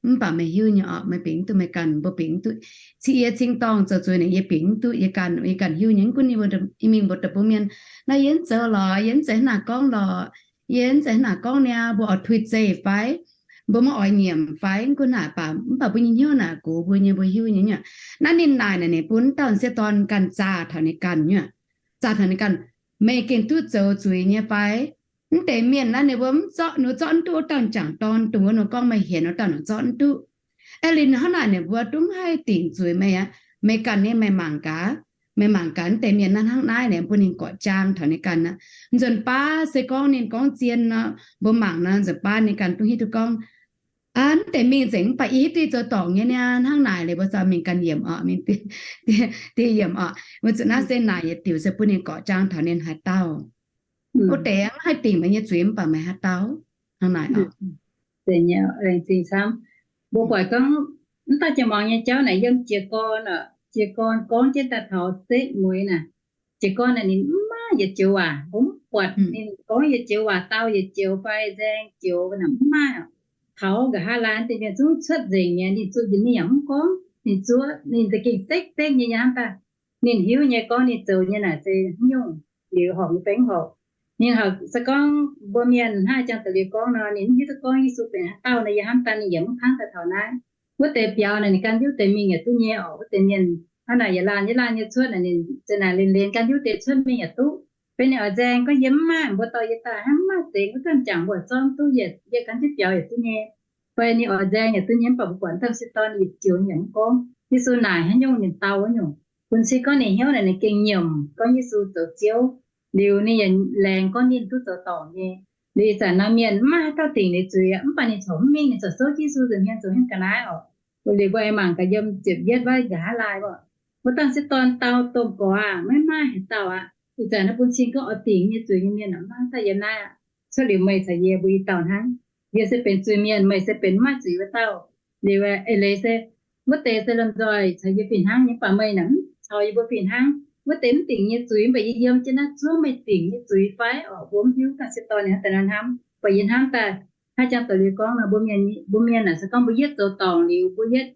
mv baac meih hiuv nyei orqc, meih bingx duqv meih ganh, mbuo bingx duqv. Cingx yie cingx-dorngh zoux zuiz naaic yie bingx duqv yie ganh, yie ganh hiuv nyei. Mv gunv yie mingh mbuox deix mbuo mienh, naaiv yie mv zoux lorqc, yie mv zeiz hnangv naaic gorngv lorqc, yie mv zeiz hnangv naaic gorngv niaa, mbuo oix tuix zeih fai, mbuo maiv oix nyiemc fai, mv gunv hnangv baac, mv baac mbuo nyei hnyouv naaic gox mbuo nyei, mbuo hiuv nyei nyei aqv. Naaiv ninh naaic naaic ninh bun dauh sieqv dorn ganh zaah taux ninh ganh nyei aqv. Zaah taux ninh ganh, meih gengh duqv zoux zuiz nyei fai? Mv deix mienh naaiv ninh mbuo mv zorqv, ninh mbuo zorqv mv duqv wuov dauh m'jangc dorn, dongh wuov ninh mbuo gorngv meih hienx wuov dauh naaic zorqv mv duqv. Aeqv, liuz hnangv naaic ninh mbuo dungx haih dingc zuiz meih aqv. Meih ganh nyei meih mangc gaax, meih mangc gaax mv deix mienh naaiv hnangv naaiv ninh bun ninh gorqv-jaang taux ninh ganh aqv. Nzunc baav se gorngv ninh gorngv zien nor, mbuo mangc nor, nzunc baav ninh ganh dungx hiuv duqv gorngv, aa, mv deix mingh nzengc mv baac yie hiuv duqv yie zoux dorngc nyei niaa, hnangv naaic liuz mbuo za'gengh mingh ganh yiemc orqc, mingh diev yiemc orqc. Weic zuqc naaiv se naaic yietc diuc se bun ninh gorqv-jaang taux ninh haaix dauh. Wuov deix mv haih dingc meih nyei zuiz mv baac meih haaix dauh. Hnangv naaic orqc. Mbuo buatc gorngv mv dauh jiex muangx nyei jauv naaic yiem jiez gorn, jiez gorn gorngv jienv daaih taux setv mueiz naaic. Jiez gorn naaic ninh mv maaih yietc joux waac, mbuo mv buatc ninh gorngv yietc joux waac, dau yietc joux fai nzaeng joux naaic mv maaih. Taux nqa'haav laai deix mienh zungv cuotv nzengc nyei, ninh zuqc njiec ninh yaac mv gorngv. Ninh zuov ninh za'gengh sekv sekv nyei nyei hnangv daaih. Ninh hiuv nyei gorngv ninh zoux nyei naaic se haaix nyungc, liuz horpc nyei benx horpc. Ninh horpc se gorngv mbuo mienh hnangv jangx da'liuz gorngv nor, ninh mv hiuv duqv gorngv Yesu benx haaix dauh nor, yie hnamv daaih ninh yaac mv kangv daaih taux naaiv. Wuov deix biaux naaic ninh ganh hiuv deix mingh yaac duqv nyei orqc. Wuov deix mienh hnangv naaic yaac laanh nyei laanh nyei cuotv naaic ninh za'naaic lienx lienx ganh hiuv deix cuotv mingh yaac duqv. Benx ninh oix nzaeng gorngv yie mv maaih, mbuo dorh yie daaih hnangv mv maaih zengx wuov ganh jangx mbuo zorqv duqv yietc, yie ganh jienv biaux yaac duqv nyei. Fai ninh oix nzaeng yaac duqv nyei, mv baac mbuo buatc dauh sieqv dorn yietc joux ninh yaac mv gorngv. Yesu naaic haaix nyungc ninh dau wuov nyungc. Bun cing gorngv ninh hnyouv naaic ninh gengh nyiemc gorngv Yesu zoux Ziouv. Liuz ninh yaac laengz gorngv ninh duqv zoux dorngc nyei. Liuz ih zanc nor mienh mv maaih haaix dauh dingc ninh zuiz aqv, mv baac ninh corc mv mingh, ninh corc souv jienv Yesu nza'hmien zoux haaix ga'naaiv orqc. Liuz mbuo aengx mangc gaax yiem ziepc yietv wuov nqa'haav laai orqc, mbuo dauh sieqv dorn dau domh gorx aqv, maiv maaih haaix dauh aqv. Ih zanc naaiv bun cing gorngv oix dingc nyei zuiz nyei mienh maiv maaih haaix dauh yiem naaiv aqv. Cuotv liuz meih caux yie mbuo i dauh hnangv. Yie se benx zuiz-mienh, meih se benx maiv zuiz wuov dauh. Liuz eix leiz se, wuov deix se lomh nzoih caux yie fih hnangv nyei, mv baac meih naaic mv taux yie mbuo fih hnangv. Wuov deix mv dingc nyei zuiz, mv baac yie yiem jienv naaiv zuov meih dingc nyei zuiz fai orqc? Mbuo mv hiuv ganh sieqv dorn ninh hnangv daaih nor hnamv. Mv baac yie hnamv daaih hnangv jang doz liuz gorngv nor, mbuo mienh, mbuo mienh naaic se gorngv mbuo yietv zoux dorngc liuz, mbuo yietv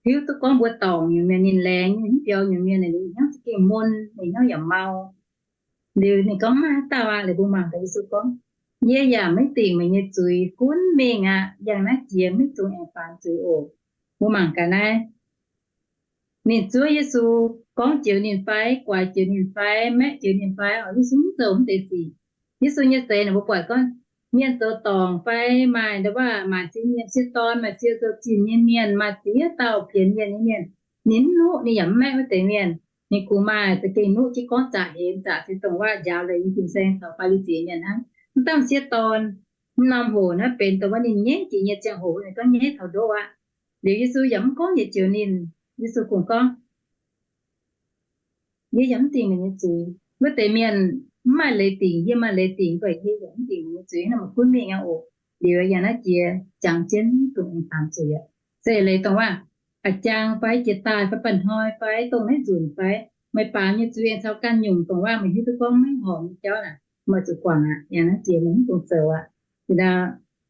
hiuv duqv gorngv mbuo dorngc nyungc mienh, ninh laengz nyei, mv biaux nyungc mienh, ninh hnyouv za'gengh mun, ninh hnyouv yaac mau. Liuz ninh gorngv, maiv dauh aqv. Liuz mbuo mangc gaax Yesu gorngv, yie yaac maiv dingc meih nyei zuiz. Gunv mingh aqv. Yangh naaiv jiex maiv dungx aengx baamz zuiz oc. Mbuo mangc gaax naaiv, ninh zuov Yesu, gorngv joux ninh fai, guaax joux ninh fai, maeqv joux ninh fai, orqc, Yesu mv zoux mv deix sic. Yesu nyei zeix naaic mbuo buatc gorngv mienh zoux dorngc fai maaih ndau wuov maanc ziex mienh sieqv dorn, maaih ziex zoux zinh nyei mienh, maaih ziex dauh pienx mienh nyei mienh, ninh mv nuqv, ninh yaac mv maeqv wuov deix mienh. Ninh kungx maaih za'gengh nuqv jienv gorngv zaqc hemx zaqc se dongh wuov njaaux leiz nyei fin-saeng caux Faa^li^si mienh hnangv. Mv dauh sieqv dorn, mv norm hoc naaiv benx dongh wuov ninh nyaiv jiex nyei ziangh hoc, ninh gorngv nyaiv taux ndoqv aqv. Liuz Yesu yaac mv gorngv nyei joux ninh, Yesu kungx gorngv, yie yaac mv dingc meih nyei zuiz. Wuov deix mienh mv maaih leiz dingc, yie maaih leiz dingc, mv baac yie yaac mv dingc meih nyei zuiz. Naaiv maaih gunv mingh aqv oc. Liuz yangh naaiv jiex jangx jienv mv dungx aengx baamz zuiz aqv. Se leiz dongh wuov a'jang fai jiex daaih fai banh hnoi fai dongh naaiv nzunc fai meih baamz nyei zuiz aengx caux ganh nyungc dongh wuov meih hiuv duqv gorngv maiv horpc nyei jauv naaic, meih zuqc guangc aqv. Yangh naaiv jiex meih mv dungx zoux aqv.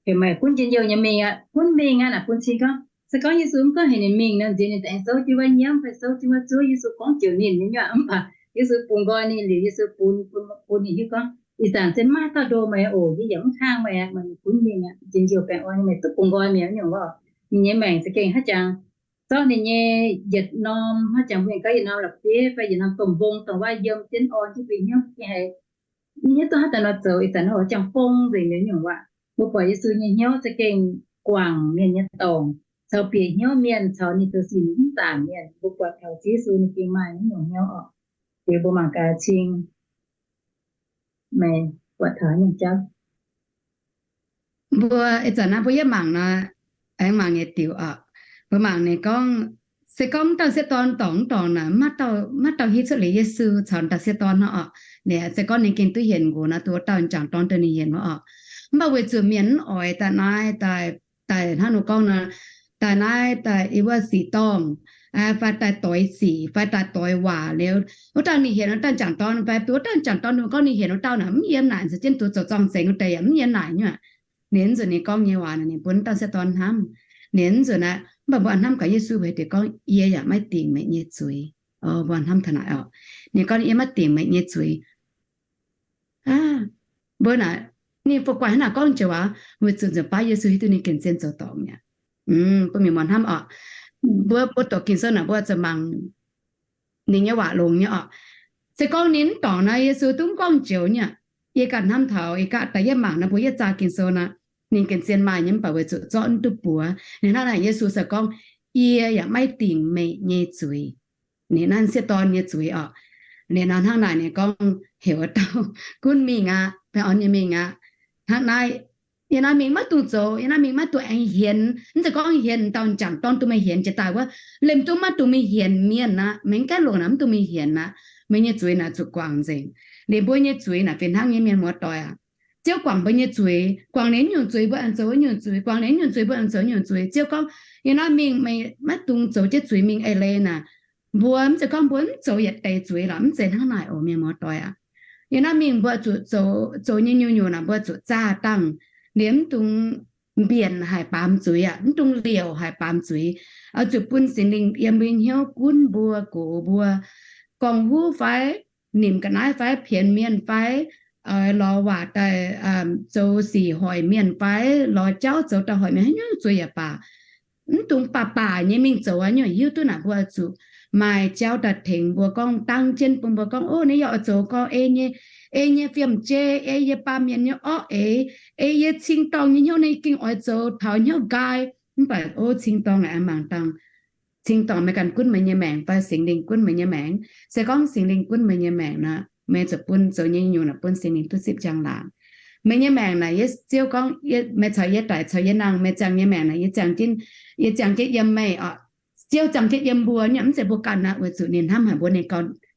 Heuc meih gunv njien-youh nyei mingh aqv. Gunv mingh aqv naaic bun cing gorngv, se gorngv Yesu mv gorngv heuc ninh mingh nor, nziex ninh za'gengh souv jienv wuov nyiemv fai souv jienv wuov zuov. Yesu gorngv joux ninh nyei nyuoqc, mv baac Yesu bungx nqoi ninh liuz, Yesu bun, bun ninh hiuv gorngv, ih zanc se maiv dauh ndo meih oc. Yie yaac mv kangh meih aqv. Meih gunv mingh aqv. Njien-youh baengh orn nyei, meih duqv bungx nqoi mi'aqv nyungc wuov. Ninh nyei maengc za'gengh hnangv jangx zorqv ninh nyei yietc norm, hnangv jangx mbuo gauv yietc norm la'bieiv fai yietc norm domh mbong dongh wuov yiem jienv orn jienv bun hnyouv gengh haiz mv hiuv duqv hnangv daaih nor zoux. Ih zanc nor oix jangx fong nzengc liuz nyungc waac. Mbuo buatc Yesu nyei hnyouv za'gengh guangc mienh nyei dorngc, caux bieqc hnyouv mienh, caux ninh zoux sic mv zaanc mienh. Mbuo buatc taux Ziouv Yesu ninh gengh maaih naaiv nyungc hnyouv oc. Liuz mbuo mangc gaax cing, meih buatc taux nyungc jauv. Mbuo ih zanc naaiv mbuo yietv mangc nor, aengx mangc nyei diuc oc. Mbuo mangc ninh gorngv, se gorngv dauh sieqv dorn dorngc mv dorngc naaic, maiv dauh hiuv cuotv liuz Yesu caux dauh sieqv dorn nor oc. Ninh se gorngv ninh gengh duqv hienx nqox nor, duqv wuov dauh jangc dorn duqv ninh hienx wuov oc. Mv baac weic zuqc mienh mv oix daaih naaiv, daaih, daaih hnangv nor gorngv nor, daaih naaiv daaih yiem wuov sic dorngh, fai daaih doix sic, fai daaih doix waac liuz, wuov dauh ninh hienx wuov dauh jangc dorn fai, wuov dauh jangc dorn ninh gorngv ninh hienx wuov dauh naaic mv yiem naaic, se jienv duqv zoux zorng-zengx wuov deix yaac mv yiem naaic nyuoqc. Ninh nzunc ninh gorngv nyei waac naaic, ninh bun dauh sieqv dorn hnamv. Ninh nzunc naaic, mv baac mbuo hnamv gaax Yesu heuc deix gorngv, yie yaac maiv dingc meih nyei zuiz. Mbuo hnamv taux naaic oc. Ninh gorngv yie maiv dingc meih nyei zuiz. Mbuo naaic, ninh fu'guaih hnangv naaic gorngv joux waac, weic zuqc nzunc baav Yesu hiuv duqv ninh gengh zien zoux dorngc mi'aqv. Bun mienh muoz hnamv oc. Mbuo, mbuo doqc Ging-Sou naaic mbuo zuqc mangc ninh nyei waac longx nyei oc. Se gorngv ninh mv dorngc nor, Yesu duqv mv gorngv joux nyei aqv. Yie ganh hnamv taux, yie ganh daaih yietv mangc nor, mbuo yietv zaah Ging-Sou nor, ninh gengh zien maaih nyei, mv baac weic zuqc zorqv mv duqv buoz. Ninh hnangv naaic Yesu se gorngv, yie yaac maiv dingc meih nyei zuiz. Ninh naaiv sieqv dorn nyei zuiz oc. Liuz nor hnangv naaic ninh gorngv heuc wuov dauh gunv mingh aqv, baengh orn nyei mingh aqv. Hnangv naaiv, yie naaiv mingh maiv dungx zoux, yie naaiv mingh maiv dungx aengx hienx. Mv zeiz gorngv hienx dauh jangc dorn dungx meih hienx jiex daaih wuov, liemh dungx maiv dungx mingh hienx mienh aqv. Maiv gaengh longc naaic mv dungx mingh hienx aqv. Meih nyei zuiz naaic zuqc guangc nzengc. Liuz mbuo nyei zuiz naaic fih hnangv nyei, mienh muoz-doic aac. Ziouv guangc mbuo nyei zuiz, guangc ninh nyungc zuiz mbuo aengx zoux nyungc zuiz, guangc ninh nyungc zuiz mbuo aengx zoux nyungc zuiz. Ziouv gorngv, yie naaiv mingh meih maiv dungx zoux jienv zuiz mingh eix leiz naaic. Mbuo mv zeiz gorngv mbuo mv zoux yietc deix zuiz lorqc, mv zeiz hnangv naaic oc, mienh muoz-doic aac. Yie naaiv mingh mbuo zuqc zoux, zoux nyei nyungc-nyungc naaic mbuo zuqc zaah dangh, liemh mv dungx mbienc haic baamz zuiz aac, mv dungx liouc haic baamz zuiz. Oix zuqc bun Singx Lingh yiem mbuo hnyouv gunv mbuo, gox mbuo, gorngv huv fai, nimc ga'naaiv fai, pienx mienh fai, lorz waac daaih zoux sic hoic mienh fai, lorz jauv zoux daaih hoic mienh, haaix nyungc zuiz yaac baac, mv dungx baac baac nyei mingh zoux aqv. Nyungc hiuv duqv naaic mbuo zuqc maaih jauv daaih tengx mbuo gorngv, dangv jienv bun mbuo gorngv, o, naaiv yaac oix zoux gorngv ei nyei, ei nyei fiem-jei, ei yie baamh mienh nyei orqv eix, ei yie cing-dorngh nyei hnyouv naaiv gengh oix zoux taux hnyouv nqaai. Mv baac o, cing-dorngh aeqv, mangc dangh cing-dorngh meih ganh gunv meih nyei maengc fai Singx Lingh gunv meih nyei maengc. Se gorngv Singx Lingh gunv meih nyei maengc nor, meih zuqc bun zoux nyei nyungc naaic bun Singx Lingh duqv zipv njang-laangc. Meih nyei maengc naaic, Ziouv gorngv, meih caux yie daic caux yie nangh, meih ziangh nyei maengc naaic, yie ziangh jienv, yie ziangh jienv yiem meih oc. Ziouv ziangh jienv yiem mbuo nyei, mv zeiz mbuo ganh aqv, weic zuqc ninh hnamv haic mbuo, ninh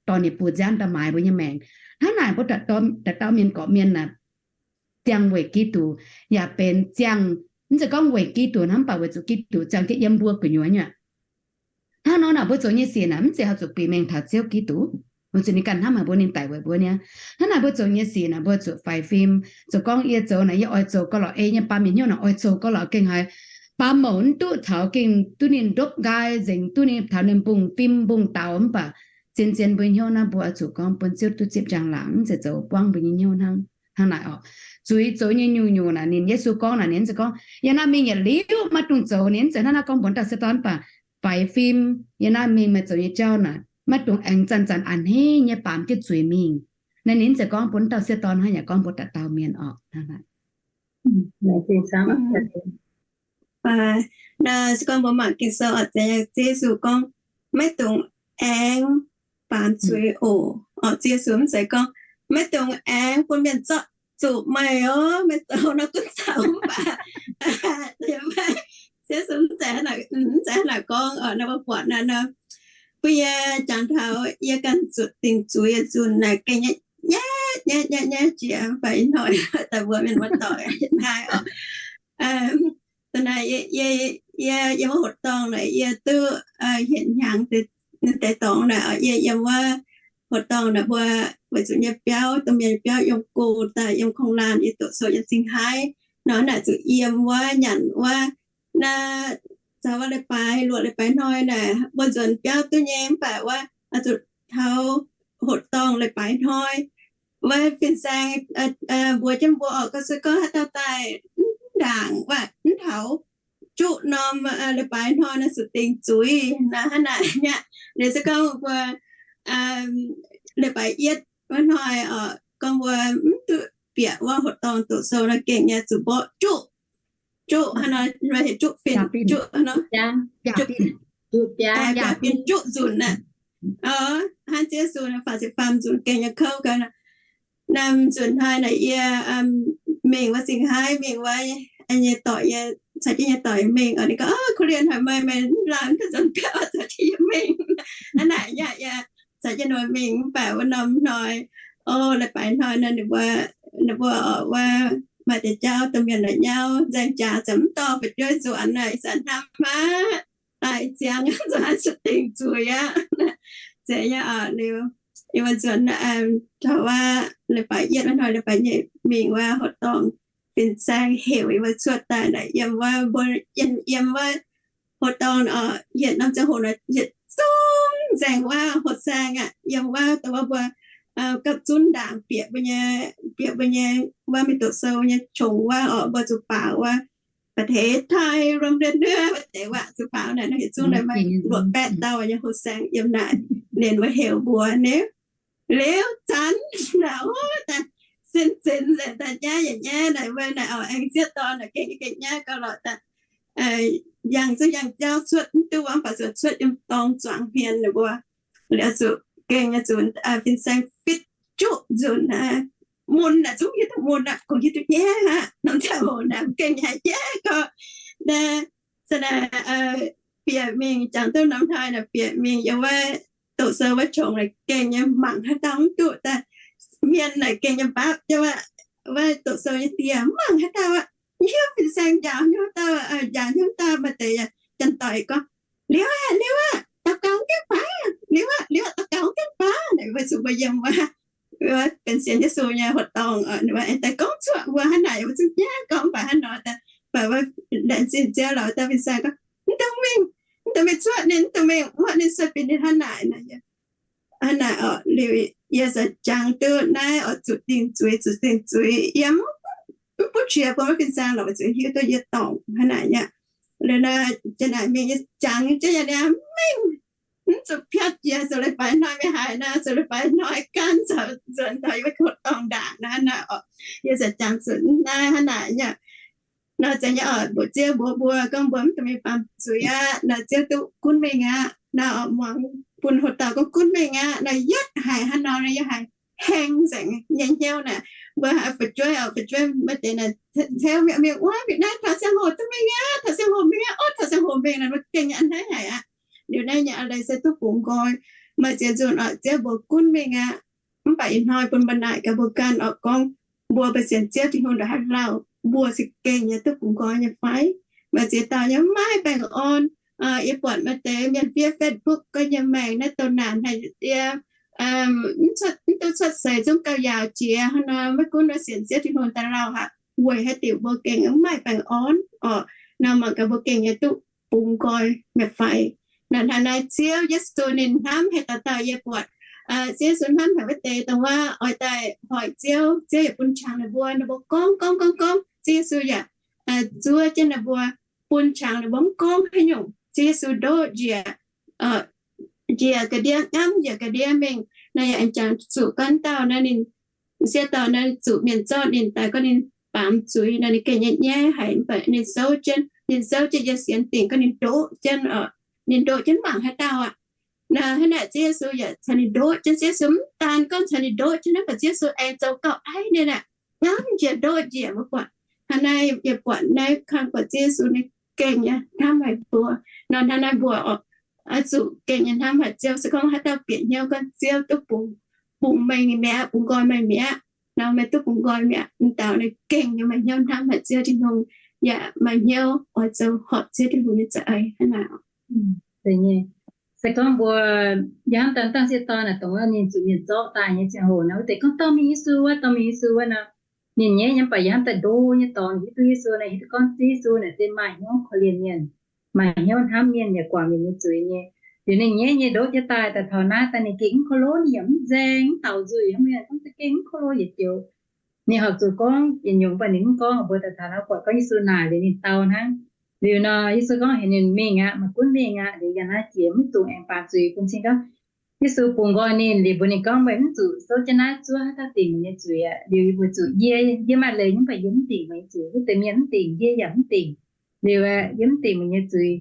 dorh ninh bun nziaamv daaih maaiz mbuo nyei maengc. Hnangv naaic mbuo dauh dauh mienh gorqv mienh naaic, ziangh weic Giduc, yaac benx ziangh, mv zeiz gorngv weic Giduc hnangv, mv baac weic zuqc Giduc ziangh jienv yiem mbuo gu'nyuoz nyei aqv. Hnangv nor naaic mbuo zoux nyei sic naaic mv zeiz haih zuqc bieqc mengh taux Ziouv Giduc. Weic zuqc ninh ganh hnamv haic mbuo, ninh daic weic mbuo niaa. Hnangv naaic mbuo zoux nyei sic naaic mbuo zuqc faix fim, zuqc gorngv yie zoux naaic yie oix zoux gauh lorqc ei nyei, baamh mienh hnyouv naaic oix zoux gauh lorqc gengh haiz baamh mouc mv duqv taux gengh duqv ninh ndopv nqaai nzengc, duqv ninh taux ninh mbungv fim mbungv daux. Mv baac zien-zien mbuo hnyouv naaiv mbuo oix zuqc gorngv bun Ziouv duqv zipv njang-laangc, mv zeiz zoux buangv mbuo nyei hnyouv hnangv. Hnangv naaic oc. Zuiz zoux nyei nyungc-nyungc naaic ninh Yesu gorngv naaic ninh mv zeiz gorngv yie naaiv mingh yietc liuz maiv dungx zoux, ninh mv zeiz hnangv naaiv gorngv mbuox dauh sieqv dorn. Mv baac faix fim, yie naaiv mingh meih zoux nyei jauv naaic maiv dungx aengx zanc-zanc a'hneiv nyei baamz jienv zuiz mingh. Naaiv ninh mv zeiz gorngv bun dauh sieqv dorn hnangv, yaac gorngv mbuox dauh dauh mienh oc. Naaiv se gorngv mbuo mangc Ging-Sou oc, Ziouv Yesu gorngv, maiv dungx aengx baamz zuiz oc. Oc, Ziouv Yesu mv zeiz gorngv, maiv dungx aengx bun mienh zorqv zuqc meih oc, meih zoux nor gunv caux mv baac Ziouv Yesu mv zeiz, mv zeiz hnangv naaic gorngv. Naaiv mbuo buatc naaiv nor, bun yie jangx taux yie ganh zuqc dingc zuiz nzunc naaic gengh nyaiv nyaiv nyaiv nyaiv jiex, mv baac ih hnoi daaih mbuox mienh muoz-doic naaiv oc. Da'naaiv yie, yie, yiem wuov hoqc dorngh naaic yie duqv hienx hnyangx deix dorngx naaic, yie yiem wuov hoqc dorngh naaic mbuo weic zuqc nyei biauv, domh mienh biauv yiem go daaih yiem kongx laanh yie doqc sou yiem Sing Haiv nor naaic zuqc yiem wuov nyanc wuov, naaiv caux wuov leiz-baaix luoqc leiz-baaix hnoi naaic mbuo nzuonx biauv duqv nyei, mv baac wuov zuqc taux hoqc dorngh leiz-baaix hnoi wuov fin-saeng mbuox jienv mbuo oc, gauh se gorngv haaix dauh daaih mv ndaangc wuov mv taux juqv norm leiz-baaix hnoi naaic zuqc dingc zuiz naaic, hnangv naaic aqv. Liuz se gorngv mbuo leiz-baaix yietv wuov hnoi oc, gorngv mbuo mv duqv bieqc wuov hoqc dorngh doqc sou nor gengh nyei zuqc mborqv juqv, juqv hnangv nor, heuc juqv fin, juqv hnangv nor, biaa fin juqv nzunc aqv. Hnangv Ziouv Yesu faatv ziepc faam nzunc gengh nyei kouv gau. Naaiv nzunc hnoi naaic yie mingh wuov Sing Haiv, mingh wuov nyei doic, caux jienv nyei doic mingh oc. Ninh gorngv, korv-lienh haic meih, meih mv laanh duqv nzuonx biauv caux jienv yie mingh. Hnangv naaic yaac yie caux jienv ninh mbuo mingh, mv baac wuov norm hnoi, o, leiz-baaix hnoi nor ninh mbuo, ninh mbuo oc, wuov maaih deix jauv domh mienh la'nyauv nzaeng jaax, ziouc mv dorh fu'jueiv nzuonx naaic, ih zanc hnamv maiv daaih ziangx, nzuonx zuqc dingc zuiz aqv. Zeiz nyei oc. Liuz yie mbuo nzuonx taux wuov leiz-baaix yietv wuov hnoi, leiz-baaix nyeic mingh wuov hoqc dorngh fin-saeng heuc yie mbuo cuotv daaih naaic, yiem wuov, mbuo yiem, yiem wuov hoqc dorngh oc, yietc norm ziangh hoc naaic yietc zungv nzaeng wuov hoqc saeng aqv. Yiem wuov dongh wuov mbuo gapv zunv ndaangc bieqc mbuo nyei, bieqc mbuo nyei wuov mingh doqc sou nyei qongx wuov oc, mbuo zuqc baaux wuov ประเทศไทยร่วมด้วยเนื้อ wuov deix waac zuqc baaux naaic, yietc zungv naaic maaih luoqc baeqv dauh nyei hoqc saeng yiem naaic, ninh mbuo heuc mbuo niv. Liuz zanc naaic, o, daaih sin zenx nzengc, daaih nyaiv yaac nyaiv naaic, mbuo naaic oc, aengx sieqv dorn naaic gengh, gengh nyaiv gauh lorqc daaih. Yangh zungv yangh jauv cuotv mv duqv, mv baac zuqc cuotv yiem dorngx zuangx hmien ninh mbuo. Liuz zuqc gengh nyei zuqc fin-saeng fitv juqv nzunc aqv. Mun naaic zungv hiuv duqv mun aqv, kungx hiuv duqv nyaiv aqv. Norm ziangh hoc naaic gengh nyaiv nyaiv gau. Naaiv se naaic bieqc mingh jangx duqv norm hnoi naaic bieqc mingh yiem wuov doqc sou wuov qongx naaic gengh nyei mangc haaix dauh mv duqv daaih. Hmien naaic gengh nyei mbapv jienv wuov doqc sou nyei dieh, mv mangc haaix dauh aqv. Hnyouv fin-saeng njaaux hnyouv dauh, njaaux hnyouv dauh, maaih deix janx-doic gorngv, liuz aqv, liuz aqv, daux gaux gaengh baac, liuz aqv, liuz aqv, daux gaux gaengh baac. Naaic weic zuqc mbuo yiem wuov, wuov benx sienx Yesu nyei hoqc dorngh, ninh mbuo aengx daaih gorngv cuoqv mbuo hnangv naaic, mbuo zungv jaav gorngv mv baac hnangv nor daaih, mv baac wuov laengz zingh Ziouv lorz dauh fin-saeng gorngv, mv dungx mingh, mv dungx mingh cuotv ninh, mv dungx mingh muoqv ninh, sueih bieqc ninh hnangv naaic. Hnangv naaic oc, liuz yie se jangx duqv naaiv oix zuqc dingh zuiz, zuqc dingh zuiz, yie mv butv qiex bun wuov fin-saeng lorqc, weic zuqc hiuv duqv yie dorngc hnangv naaic nyei. Liuz naaic, jiex naaic mingh yie jangx jienv yaac niaa mingh, mv zuqc piatv jiex, zuqc leiz-baaix hnoi mingh haaix naaic, zuqc leiz-baaix hnoi gan caux nzuonx taux yie wuov hoqc dorngh ndaangc naaiv naaic oc. Yie se jangx zuqc naaiv hnangv naaic nyei. Nor zeiz nyei oc, mbuox Ziouv mbuox mbuo gorngv mbuo mv dungx mingh baamz zuiz aqv. Nor Ziouv duqv gunv mingh aqv. Nor oc, muangx bun hoqc dauh gorngv gunv mingh aqv. Nor yietv haiz hnangv nor, yie haiz heng nzengc nyei hnyouv naaic. Mbuo haiz fu'jueiv oc, fu'jueiv maaih deix naaic ceu mi'aqv, mingh wuov mingh naaiv, taux ziangh hoc duqv mingh aqv, taux ziangh hoc mingh aqv, o, taux ziangh hoc mingh naaic, mbuo gengh nyei a'hneiv haic aqv. Liuz naaiv nyei a'leiz se duqv bungx nqoi. Maaih ziex nzunc oc, Ziouv mbuox gunv mingh aqv. Mv baac ih hnoi bun mbuo naaic gaax mbuo ganh oc, gorngv mbuo mbuo sienx Ziouv Tin-Hungh ndongc haaix lauh, mbuo se gengh nyei duqv bungx nqoi nyei fai? Maaih ziex dauh nyei mv maaih baengh orn. Yie buatc maaih deix mienh fiev Facebook gorngv yiem maengc naaiv douh naanc haic, yie mv duqv cuotv seix zungv gauh yaauc jiex hnangv nor. Maiv gunv nor sienx Ziouv Tin-Hungh daaih lauh haic, weic haaix diuc mbuo gengh mv maaih baengh orn orqc. Nor mangc gaax mbuo gengh nyei duqv bungx nqoi mi'aqv fai. Nor hnangv naaiv Ziouv Yesu ninh hnamv haaix dauh dauh yie buatc, Ziouv Yesu hnamv haic wuov deix dongh wuov oix daaih hoic Ziouv, Ziouv yaac bun qangx ninh mbuo. Ninh mbuo gorngv gorngv gorngv gorngv, Ziouv Yesu yaac zuov jienv ninh mbuo, bun qangx ninh mbuo mv gorngv haaix nyungc. Ziouv Yesu ndoqv njiec, njiec ga'ndiev, ngamv njiec ga'ndiev mingh. Naaiv yaac aengx jangx zuqc gorngv dauh naaiv ninh, m'sieqv dauh naaiv zuqc mienh zorqv ninh daaih gorngv ninh baamz zuiz nor, ninh gengh nyei nyaiv haic, mv baac ninh souv jienv, ninh souv jienv yiem sienx dingc gorngv ninh ndoqv jienv, ninh ndoqv jienv mangc haaix dauh aqv. Hnangv naaic Ziouv Yesu yaac caux ninh ndoqv jienv. Ziouv Yesu mv daan gorngv caux ninh ndoqv jienv, mv baac Ziouv Yesu aengx zoux gauh aiv ninh aqv, ngamv njiec ndoqv njiec. Mbuo buatc hnangv naaiv, yie buatc naaiv kang buatc Ziouv Yesu ninh gengh nyei hnamv haic mbuo. Nor hnangv naaiv mbuo oix zuqc gengh nyei hnamv haic Ziouv. Se gorngv haaix dauh bieqc hnyouv gorngv Ziouv duqv bungx, bungx meih mi'aqv, bungx nqoi meih mi'aqv, nor meih duqv bungx nqoi mi'aqv, m'dauh ninh gengh nyei maaih hnyouv hnamv haic Ziouv Tin-Hungh, yaac maaih hnyouv oix zoux horpc Ziouv Tin-Hungh nyei za'eix hnangv naaic. Se gorngv mbuo yiem dangh dangh sieqv dorn naaic dongh wuov ninh zuqc mienh zorqv daaih nyei ziangh hoc nor, wuov deix gorngv dorh mingh Yesu wuov, dorh mingh Yesu wuov nor, ninh nyaiv nyei, mv baac yiem daaih ndo nyei dorngx hiuv duqv Yesu naaic, hiuv duqv gorngv Ziouv Yesu naaic se maaih hnyouv korv-lienh mienh, maaih hnyouv hnamv mienh yaac guangc mienh nyei zuiz nyei. Liuz ninh nyaiv nyei ndoqv jienv daaih, daaih taux naaiv daaih ninh gengh mv ko lo, ninh yaac mv nzaeng mv taux nzuih hnangv, mv zeiz gengh mv ko lo yietc joux. Ninh horpc zuqc gorngv yietc nyungc, mv baac ninh mv gorngv. Mbuo daaih taux naaiv buatc gorngv Yesu naaic liuz ninh dau hnangv. Liuz nor Yesu gorngv heuc ninh mingh aqv, maiv gunv mingh aqv. Liuz yiem naaiv jiex mv dungx aengx baamz zuiz, bun cing gorngv Yesu bungx nqoi ninh. Liuz mbuox ninh gorngv, meih mv zuqc souv jienv naaiv zuov haaix dauh dingc meih nyei zuiz aqv. Liuz weic zuqc yie, yie maaih leiz nyei, mv baac yie mv dingc meih nyei zuiz. Wuov deix mienh mv dingc, yie yaac mv dingc. Liuz yie mv dingc meih nyei zuiz.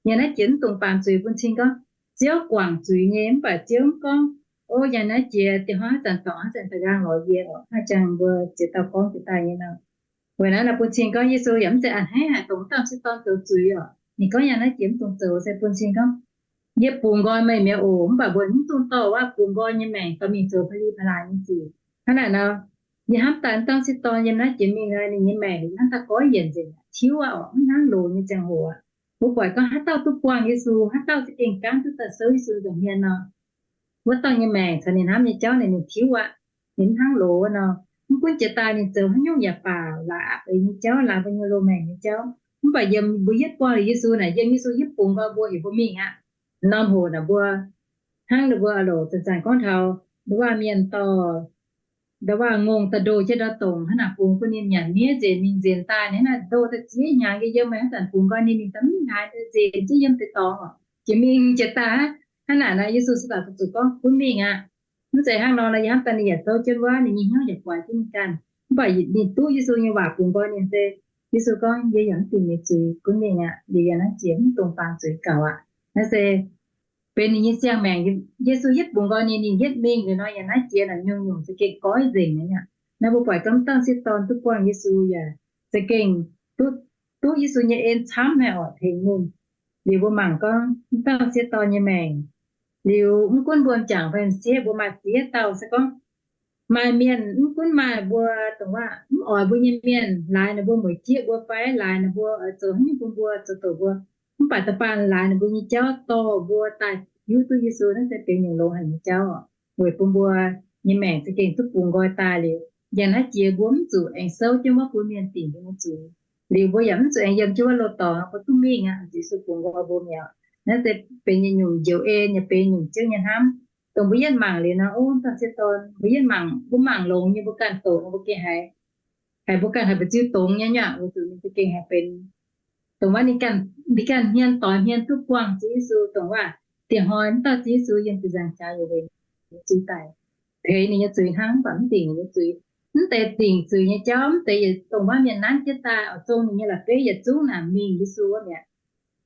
Yiem naaiv jiex mv dungx baamz zuiz, bun cing gorngv Ziouv guangc zuiz nyei, mv baac Ziouv mv gorngv, o, yiem naaiv jiex dieh hnoi haaix zanc dorngc, haaix zanc da'nqaang lorz yie oc. Hnangv jangx mbuo ziex dauh gorngv jiex daaih nyei nor. Weic naaiv nor bun cing gorngv Yesu yaac mv zeiz a'hneiv haic dongh wuov dauh m'sieqv dorn zoux zuiz oc. Ninh gorngv yiem naaiv jiex mv dungx zoux se bun cing gorngv, yie bungx nqoi meih mi'aqv oc, mv baac mbuo mv dungx dorh wuov bungx nqoi nyei maengc dorh mingh zoux pa'li pa'laaix nyei sic. Hnangv naaic nor, yie hnamv daaih wuov dauh m'sieqv dorn yiem naaiv jiex mingh, ninh nyei maengc hnangv daaih goiv yienc nzengc, tiuv aqv oc, mv hnangv loz nyei ziangh hoc aqv. Mbuo buatc gorngv haaix dauh duqv buangh Yesu, haaix dauh za'gengh gaanv duqv daaih souv Yesu nza'hmien nor, wuov dauh nyei maengc caux ninh hnamv nyei jauv ninh, ninh tiuv aqv. Ninh mv hnangv loz wuov nor, mv gunv jiex daaih ninh zoux haaix nyungc yaac baac, laaix aqc beix nyei jauv, laaix mbuo nyei loz-maengc nyei jauv. Mv baac yiem mbuo yietv buangh liuz Yesu naaic, yiem Yesu yietv bungx nqoi mbuo, yie mbuo mingh aqv. Norm hoc naaic mbuo hnangv ninh mbuo a'loc zanc-zanc gorngv taux ndau wuov mienh dorh, ndau wuov ngongh daaih ndoh jienv ndau dongc, hnangv naaic bungx bun ninh nyanc miev nzengc, mingh nzengc daaih. Hnangv naaic ndoh daaih ziex hnyangx nyei yiem, haaix zanc bungx nqoi ninh, ninh daaih mv haih nzengc jienv yiem deix dorngx oc. Jiex mingh jiex daaih aqv. Hnangv naaic nor Yesu se daaih zuqc gorngv, gunv mingh aqv. Mv zeiz hnangv nor, yie hnamv daaih ninh yaac souv jienv wuov, ninh nyei hnyouv yaac guaix jienv ninh ganh. Mv baac ninh duqv Yesu nyei waac bungx nqoi ninh se, Yesu gorngv, yie yaac mv dingc meih zuiz, gunv mingh aqv. Liuz yiem naaiv jiex mv dungx baamz zuiz gaux aqv. Naaiv se benx ninh nyei siang-maengc. Yesu yietv bungx nqoi ninh, ninh yietv mingh liuz nor, yiem naaiv jiex naaic nyungc-nyungc za'gengh goiv nzengc nyei aqv. Naaiv mbuo buatc gorngv m'dangh m'sieqv dorn duqv buangh Yesu yaac za'gengh duqv, duqv Yesu nyei en camv haic oc, tengx ninh. Liuz mbuo mangc gorngv m'dangh m'sieqv dorn nyei maengc, liuz mv gunv mbuo m'jangc fai m'sieqv, mbuo maaih ziex dauh se gorngv maaih mienh, mv gunv maaih mbuo dongh wuov mv oix mbuo nyei mienh, laaix ninh mbuo mueic jieqv mbuo fai laaix ninh mbuo oix zoux haaix nyungc bun mbuo, zoux doqc mbuo, mv baac da'faanh laaix ninh mbuo nyei jauv dorh mbuo daaih hiuv duqv Yesu, naaiv se benx nyungc longx haic nyei jauv oc. Weic bun mbuo nyei maengc za'gengh duqv bungx nqoi daaih liuz, yiem naaiv jiex mbuo mv zuqc aengx souv jienv wuov bun mienh dingc mbuo nyei zuiz. Liuz mbuo yaac mv zuqc aengx yiem jienv wuov loz-dorngx, mbuo duqv mingh aqv, zuqc Yesu bungx nqoi mbuo mi'aqv. Naaiv se benx nyungc njoux en, yaac benx nyungc Ziouv nyei hnamv, dongh mbuo yietv mangc liuz nor, o, m'dangh m'sieqv dorn, mbuo yietv mangc, mbuo mangc longx nyei, mbuo ganh doqc, mbuo gengh haiz, haiz mbuo ganh haiz mbu'ziex dongz nyei nyuav, weic zuqc ninh za'gengh haiz benx dongh wuov ninh ganh, ninh ganh hmien doix hmien duqv buangh Ziouv Yesu, dongh wuov dieh hnoi mv dauh Ziouv Yesu yiem ziepc nzaangc jaax yaac weic ninh zuiz daic, teix ninh nyei zuiz hnangv, mv baac mv dingc ninh nyei zuiz. Mv deix dingc zuiz nyei jauv, mv deix yietc dongh wuov mienh nanv jienv daaih oix zong ninh nyei la'bieiv yietc zungv naaic mingh Yesu wuov mi'aqv.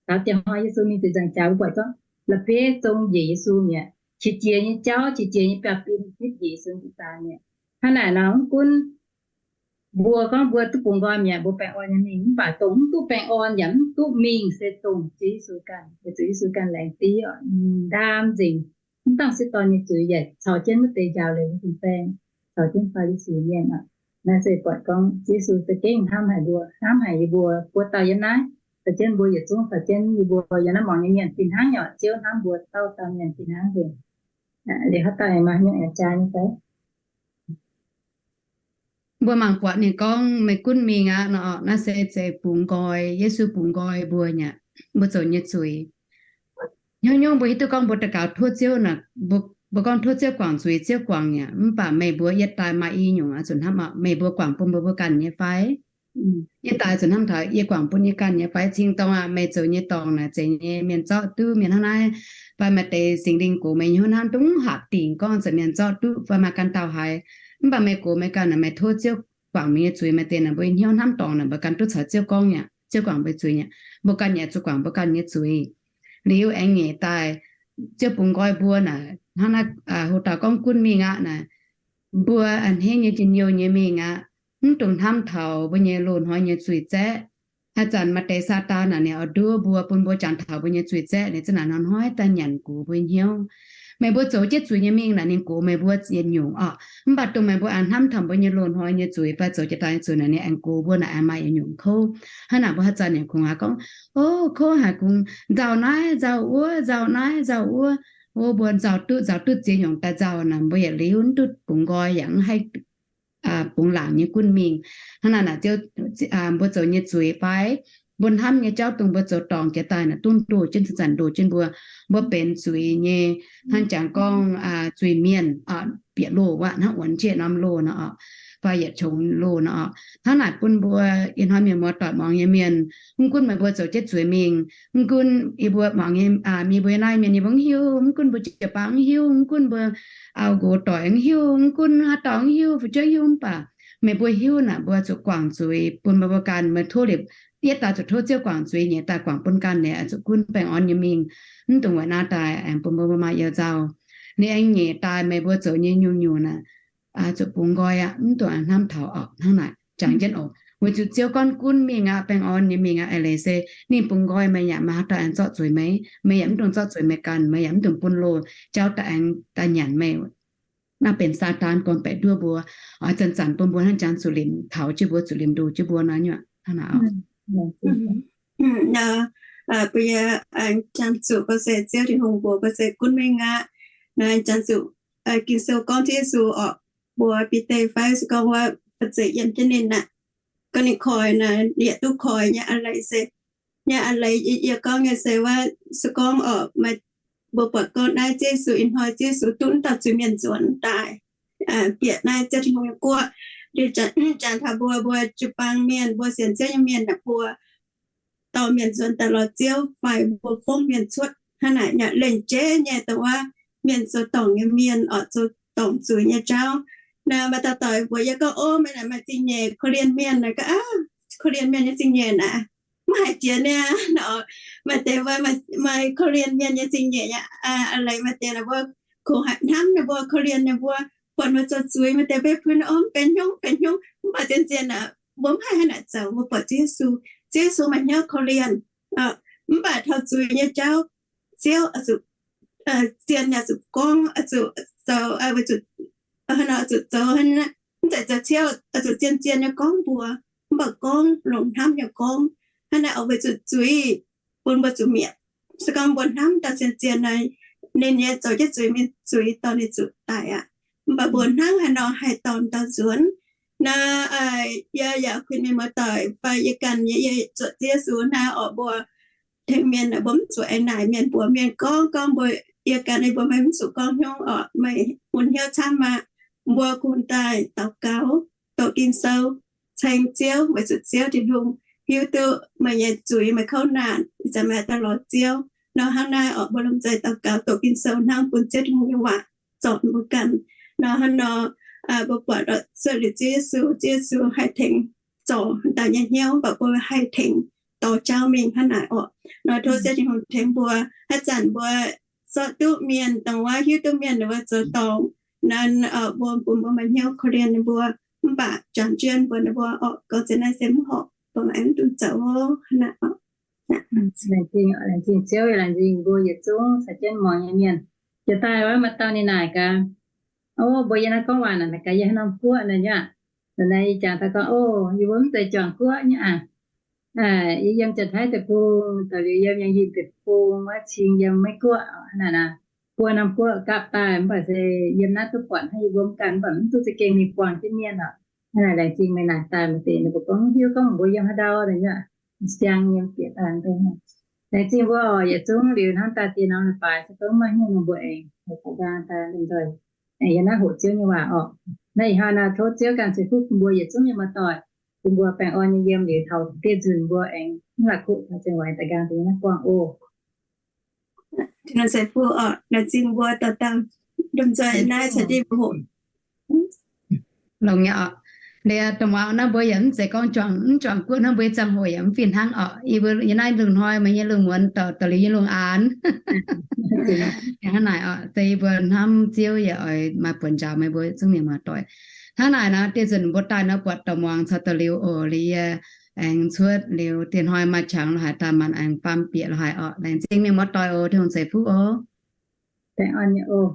Taux dieh hnoi Yesu mingh ziepc nzaangc jaax, mbuo buatc gorngv la'bieiv zong njiec Yesu mi'aqv. Qiex jiez nyei jauv, qiex jiez nyei biauv-bin nitv njiec Yesu njiec daaih mi'aqv. Hnangv naaic nor, mv gunv mbuo gorngv mbuo duqv bungx nqoi mi'aqv, mbuo baengh orn nyei mingh, mv baac dongh mv duqv baengh orn yaac mv duqv mingh se dongh Ziouv Yesu ganh, weic zuqc Yesu ganh laengz div oc, ninh ndaam nzengc m'dangh m'sieqv dorn nyei zuiz yaac caux jienv wuov deix njaaux leiz nyei fin-saeng, caux jienv Faa^li^si Mienh oc. Naaiv se buatc gorngv Ziouv Yesu za'gengh hnamv haic mbuo, hnamv haic yie mbuo buo dauh yiem naaiv. caux jienv mbuo yietc zungv, caux jienv yie mbuo yiem naaiv muangx nyei mienh fih hnangv nyei, Ziouv hnamv mbuo dauh dauh mienh fih hnangv nzengc. Liuz haaix dauh maaih hnyouv aengx jaa nyei fai? Mbuo mangc buatc ninh gorngv meih gunv mingh aqv nor, naaiv se zeiz bungx nqoi, Yesu bungx nqoi mbuo nyei, mbuo zoux nyei zuiz. Hnyouv nyungc mbuo hiuv duqv gorngv mbuo daux gaux tov Ziouv naaic, mbuo gorngv tov Ziouv guangc zuiz, Ziouv guangc yaac, mv baac meih mbuo yietc daaih maaih i nyungc oix zuqc hnamv oc, meih mbuo guangc bun mbuo mbuo ganh nyei fai? Yietc daaih zuqc hnamv taux yie guangc bun yie ganh nyei fai? Cing-dorngh aac, meih zoux nyei dorngc naaic zeiz nyei mienh zorqv duqv mienh hnangv naaiv, fai maaih deix Singx Lingh gox meih nyei hnyouv hnamv dungx hapc dingc gorngv zeiz mienh zorqv duqv fai maaih ganh dauh haiz. Mv baac meih gox meih ganh naaic, meih tov Ziouv guangc meih nyei zuiz, maaih deix naaic mbuo hnyouv hnamv dorngc naaic mbuo ganh duqv caux Ziouv gorngv yaac, Ziouv guangc mbuo zuiz yaac, mbuo ganh yaac zuqc guangc mbuo ganh nyei zuiz. Liuz aengx nyeic daaih, Ziouv bungx nqoi mbuo naaic hnangv naaiv, hoc dauh gorngv gunv mingh aqv naaic, mbuo a'hneiv nyei njien-youh nyei mingh aqv, mv dungx hnamv taux mbuo nyei loz-hnoi nyei zuiz zaeqv. Haaix zanc maaih deix Saadaan naaic ninh oix nduov mbuo, bun mbuo jangx taux mbuo nyei zuiz zaeqv, ninh za'gengh hnoi-hnoi daaih nyanc gox mbuo hnyouv. Meih mbuo zoux jienv zuiz nyei mingh naaic ninh gox meih mbuo yietc nyungc oc. Mv baac dongh meih mbuo a'hnamv taux mbuo nyei loz-hnoi nyei zuiz fai zoux jiex daaih nyei zuiz naaic ninh aengx gox mbuo naaic aengx maaih yietc nyungc kouv. Hnangv naaic mbuo haaix zanc yaac kungx haiz gorngv, O, kouv haic, kungx nzauh naaiv nzauh wuov, nzauh naaiv nzauh wuov. O, mbuo nzauh duqv nzauh duqv ziex nyungc daaih nzauh naaic mbuo yietc liuz mv duqv bungx nqoi yaac mv haih bungx laangc nyei gunv mingh. Hnangv naaic naaic, mbuo zoux nyei zuiz fai mbuo hnamv nyei jauv dongh mbuo zoux dorngc jiex daaih naaic duqv ndoh jienv, zanc-zanc ndoh jienv mbuo, mbuo benx zuiz nyei, hnangv jangx gorngv zuiz mienh, bieqc loh wuov hnangv wuonx jiex norm loh nor, fai yietc qongx loh nor. Hnangv naaic bun mbuo ih hnoi mienh muoz-doic muangx nyei mienh, mv gunv meih mbuo zoux jienv zuiz mingh, mv gunv yie mbuo muangx nyei, mbuo naaiv mienh yie mbuo mv hiuv, mv gunv mbuo jiu-baang mv hiuv, mv gunv mbuo auv nqox doic mv hiuv, mv gunv haaix dauh mv hiuv, fu'jueiv hiuv, mv baac meih mbuo hiuv naaic mbuo zuqc guangc zuiz bun meih mbuo ganh. Meih tov liepc yietc daaih zuqc tov Ziouv guangc zuiz, nyeic daaih guangc bun ganh nyei, zuqc gunv baengh orn nyei mingh, mv dungx weic naaiv daaih aengx bun mbuo maaih you-nzauh. Ninh aengx nyeic daaih meih mbuo zoux nyei nyungc-nyungc naaic, zuqc bungx nqoi aqv, mv dungx hnamv taux oc. Hnangv naaic jangx jienv oc, weic zuqc Ziouv gorngv gunv mingh aqv, baengh orn nyei mingh aqv. Eix leiz se ninh bungx nqoi meih yaac maaih haaix dauh aengx zorqv zuiz meih, meih yaac mv dungx zorqv zuiz meih ganh, meih yaac mv dungx bun loz jauv daaih aengx daaih nyanc meih. Naaiv benx Saadaan gorn-baeqc nduov mbuo, oix zanc-zanc bun mbuo hnangv jangx zuqc limc taux jienv mbuo, zuqc limc ndoh jienv mbuo nor nyuoqc. Hnangv naaic oc. Mbuo yie jangx zuqc gorngv se Ziouv Tin-Hungh mbuox gorngv se gunv mingh aqv. Naaiv jangx zuqc Ging-Sou gorngv Ziouv Yesu oc, mbuox Bide fai se gorngv wuov, fai zeiz yiem jienv ninh aqv. Gorngv ninh koi naaic, yaac duqv koi nyei. A'leiz se, nyei a'leiz yie gorngv nyei se wuov, se gorngv oc, maaih mbuo buatc gorngv naaiv Ziouv Yesu ih hnoi Ziouv Yesu duqv dauh zuiz-mienh nzuonx daaih, bieqc naaiv Ziouv Tin-Hungh nyei guoqv. Liuz jangx taux mbuo, mbuo jiu-baang mienh, mbuo sienx Ziouv nyei mienh naaic, mbuo dorh mienh nzuonx daaih lorz Ziouv fai mbuo fongv mienh cuotv hnangv naaic nyei. Lengc jeiv nyei dongh wuov mienh zoux dorngc nyei mienh oc, zoux dorngc zuiz nyei jauv. Naaiv maaih dauh doic mbuox yie gorngv, Ov, meih naaic maaih zingh nyeic korv-lienh mienh naaic gaax, korv-lienh mienh nyei zingh nyeic naaic, mv haiz jiex niaa nor. Maaih deix mbuo maaih korv-lienh mienh nyei zingh nyeic aqv. A'leiz maaih deix naaic mbuo kungx hnamv ninh mbuo, korv-lienh ninh mbuo, buatc ninh mbuo zoux zuiz, maaih deix beiv pun, Ov, mv benx hnyouv, mv benx hnyouv. Mv baac zien-zien naaic mbuo mv haih hnangv naaic zoux. Mbuo buatc Ziouv Yesu, Ziouv Yesu maaih hnyouv korv-lienh. Mv baac taux zuiz nyei jauv, Ziouv zien yaac zuqc gorngv, zuqc zoux, weic zuqc, zuqc zoux, mv zeiz zoux ciouv, zuqc zien-zien nyei gorngv mbuo, mv baac gorngv longc hnamv nyei gorngv. Hnangv naaic oc, weic zuqc zuiz bun mbuo zuqc mietc. Se gorngv mbuo hnamv daaih zien-zien naaic, ninh nyei zoux jienv zuiz mingh zuiz dorh ninh zuqc daic aqv. Mv baac mbuo hnangv haaix nor haih dorh dauh nzuonx? Naaiv yie yaac kuinx mienh muoz-doic fai yie ganh nyei, yie zuotc Ziouv Yesu naaiv oc, mbuo tengx mienh mbuo mv zuqc aengx naaic mienh, mbuox mienh gorngv, gorngv mbuo, yie ganh yie mbuo meih mv zuqc gorngv hnyouv oc, meih mun hnyouv camv aqv. Mbuo kungx daaih daux gaux, doqc Ging-Sou, ceng Ziouv, weic zuqc Ziouv Tin-Hungh hiuv duqv meih nyei zuiz, meih kouv naanc, ih zanc meih daaih lorz Ziouv nor. Hnangv naaiv oc, mbuo lomh nzoih daux gaux doqc Ging-Sou hnangv bun Ziouv Tin-Hungh nyei waac zorc mbuo ganh nor. Hnangv nor, mbuo buatc zuov liuz Ziouv Yesu, Ziouv Yesu haih tengx zorc dauh nyei hnyouv, mv baac mbuo haih tengx dorh jauv mingh hnangv naaic oc. Nor tov Ziouv Tin-Hungh tengx mbuo, haaix zanc mbuo zorqv duqv mienh, dongh wuov hiuv duqv mienh ninh mbuo zoux dorngc, naaiv mbuo bun mbuo maaih hnyouv korv-lienh ninh mbuo, mv baac jangx jienv mbuox ninh mbuo oc, gorngv zien naaiv se mv horpc, mbuo maiv dungx zoux hnangv naaic oc. Laengz zingh, laengz zingh Ziouv, laengz zingh mbuo yietc zungv caux jienv muangx nyei mienh. Jiex daaih wuov maaih dauh ninh naaic gaax, O, mbuo yie naaiv gorngv waac naaic gaax, yie haaix norm guoqv naaic nyei aqv. Naaiv yie jangx daaih gorngv, O, yie mbuo mv zeiz juangc guoqv nyei aqv. Yie yiem Janx-Taiv deic-bung, daaih liuz yiem Yangh Yinh deic-bung, wuov cing yiem Meiv Guoqv hnangv naaic. Buo norm guoqv gapv daaih mv baac se yiem naaiv duqv buatc hnangv yie mbuo mv ganh, mv baac mv duqv za'gengh mingh buangh jienv mienh oc. Hnangv naaic laengz zingh meih naaic daaih, maaih deix ninh mbuo gorngv hiuv gorngv mbuo yiem haaix ndau, siang yiem bieqc daaih. Laengz zingh mbuo oc, yietc zungv liuz hnamv daaih diex norm leiz-baaix se gorngv maiv hnyouv nor mbuo aengx nqaang daaih lomh nzoih aengx yiem naaiv hoqc Ziouv nyei waac oc. Naaiv ih hnoi naaiv tov Ziouv ganh ceix fuqv bun mbuo yietc zungv nyei muoz-doic, bun mbuo baengh orn nyei yiem liuz taux dieh nzunc mbuo aengx mv la'kuqv taux ziangh waaic daaih nqaang daaih yiem naaiv buangh oc. Laengz zingh mbuo dauh dauh, lomh nzoih naaiv caux jienv mbuo hoqc. Longx nyei oc. Liuz da'muangx naaiv mbuo yaac mv zeiz gorngv juangc, mv juangc guoqv hnangv mbuo nyei ziangh hoc yaac mv fih hnangv oc. Yie mbuo yiem naaiv lungh hnoi, meih nyei lungh muonz dorh, dorh liuz yie lungh aanx. Hnangv naaic oc, se yie mbuo hnamv Ziouv yaac oix maaih buonc njaaux meih mbuo zungv mienh muoz-doic. Hnangv naaic nor, dieh nzunc mbuo daaih nor buatc da'muangx caux dorh liuz oc, liuz yie aengx cuotv liuz dieh hnoi maaih qangx lorz haaix daaih maanc aengx faam bieqc lorz haaix oc. Laengz zingh mienh muoz-doic oc, Tin-Hungh ceix fuqv oc. Baengh orn nyei oc.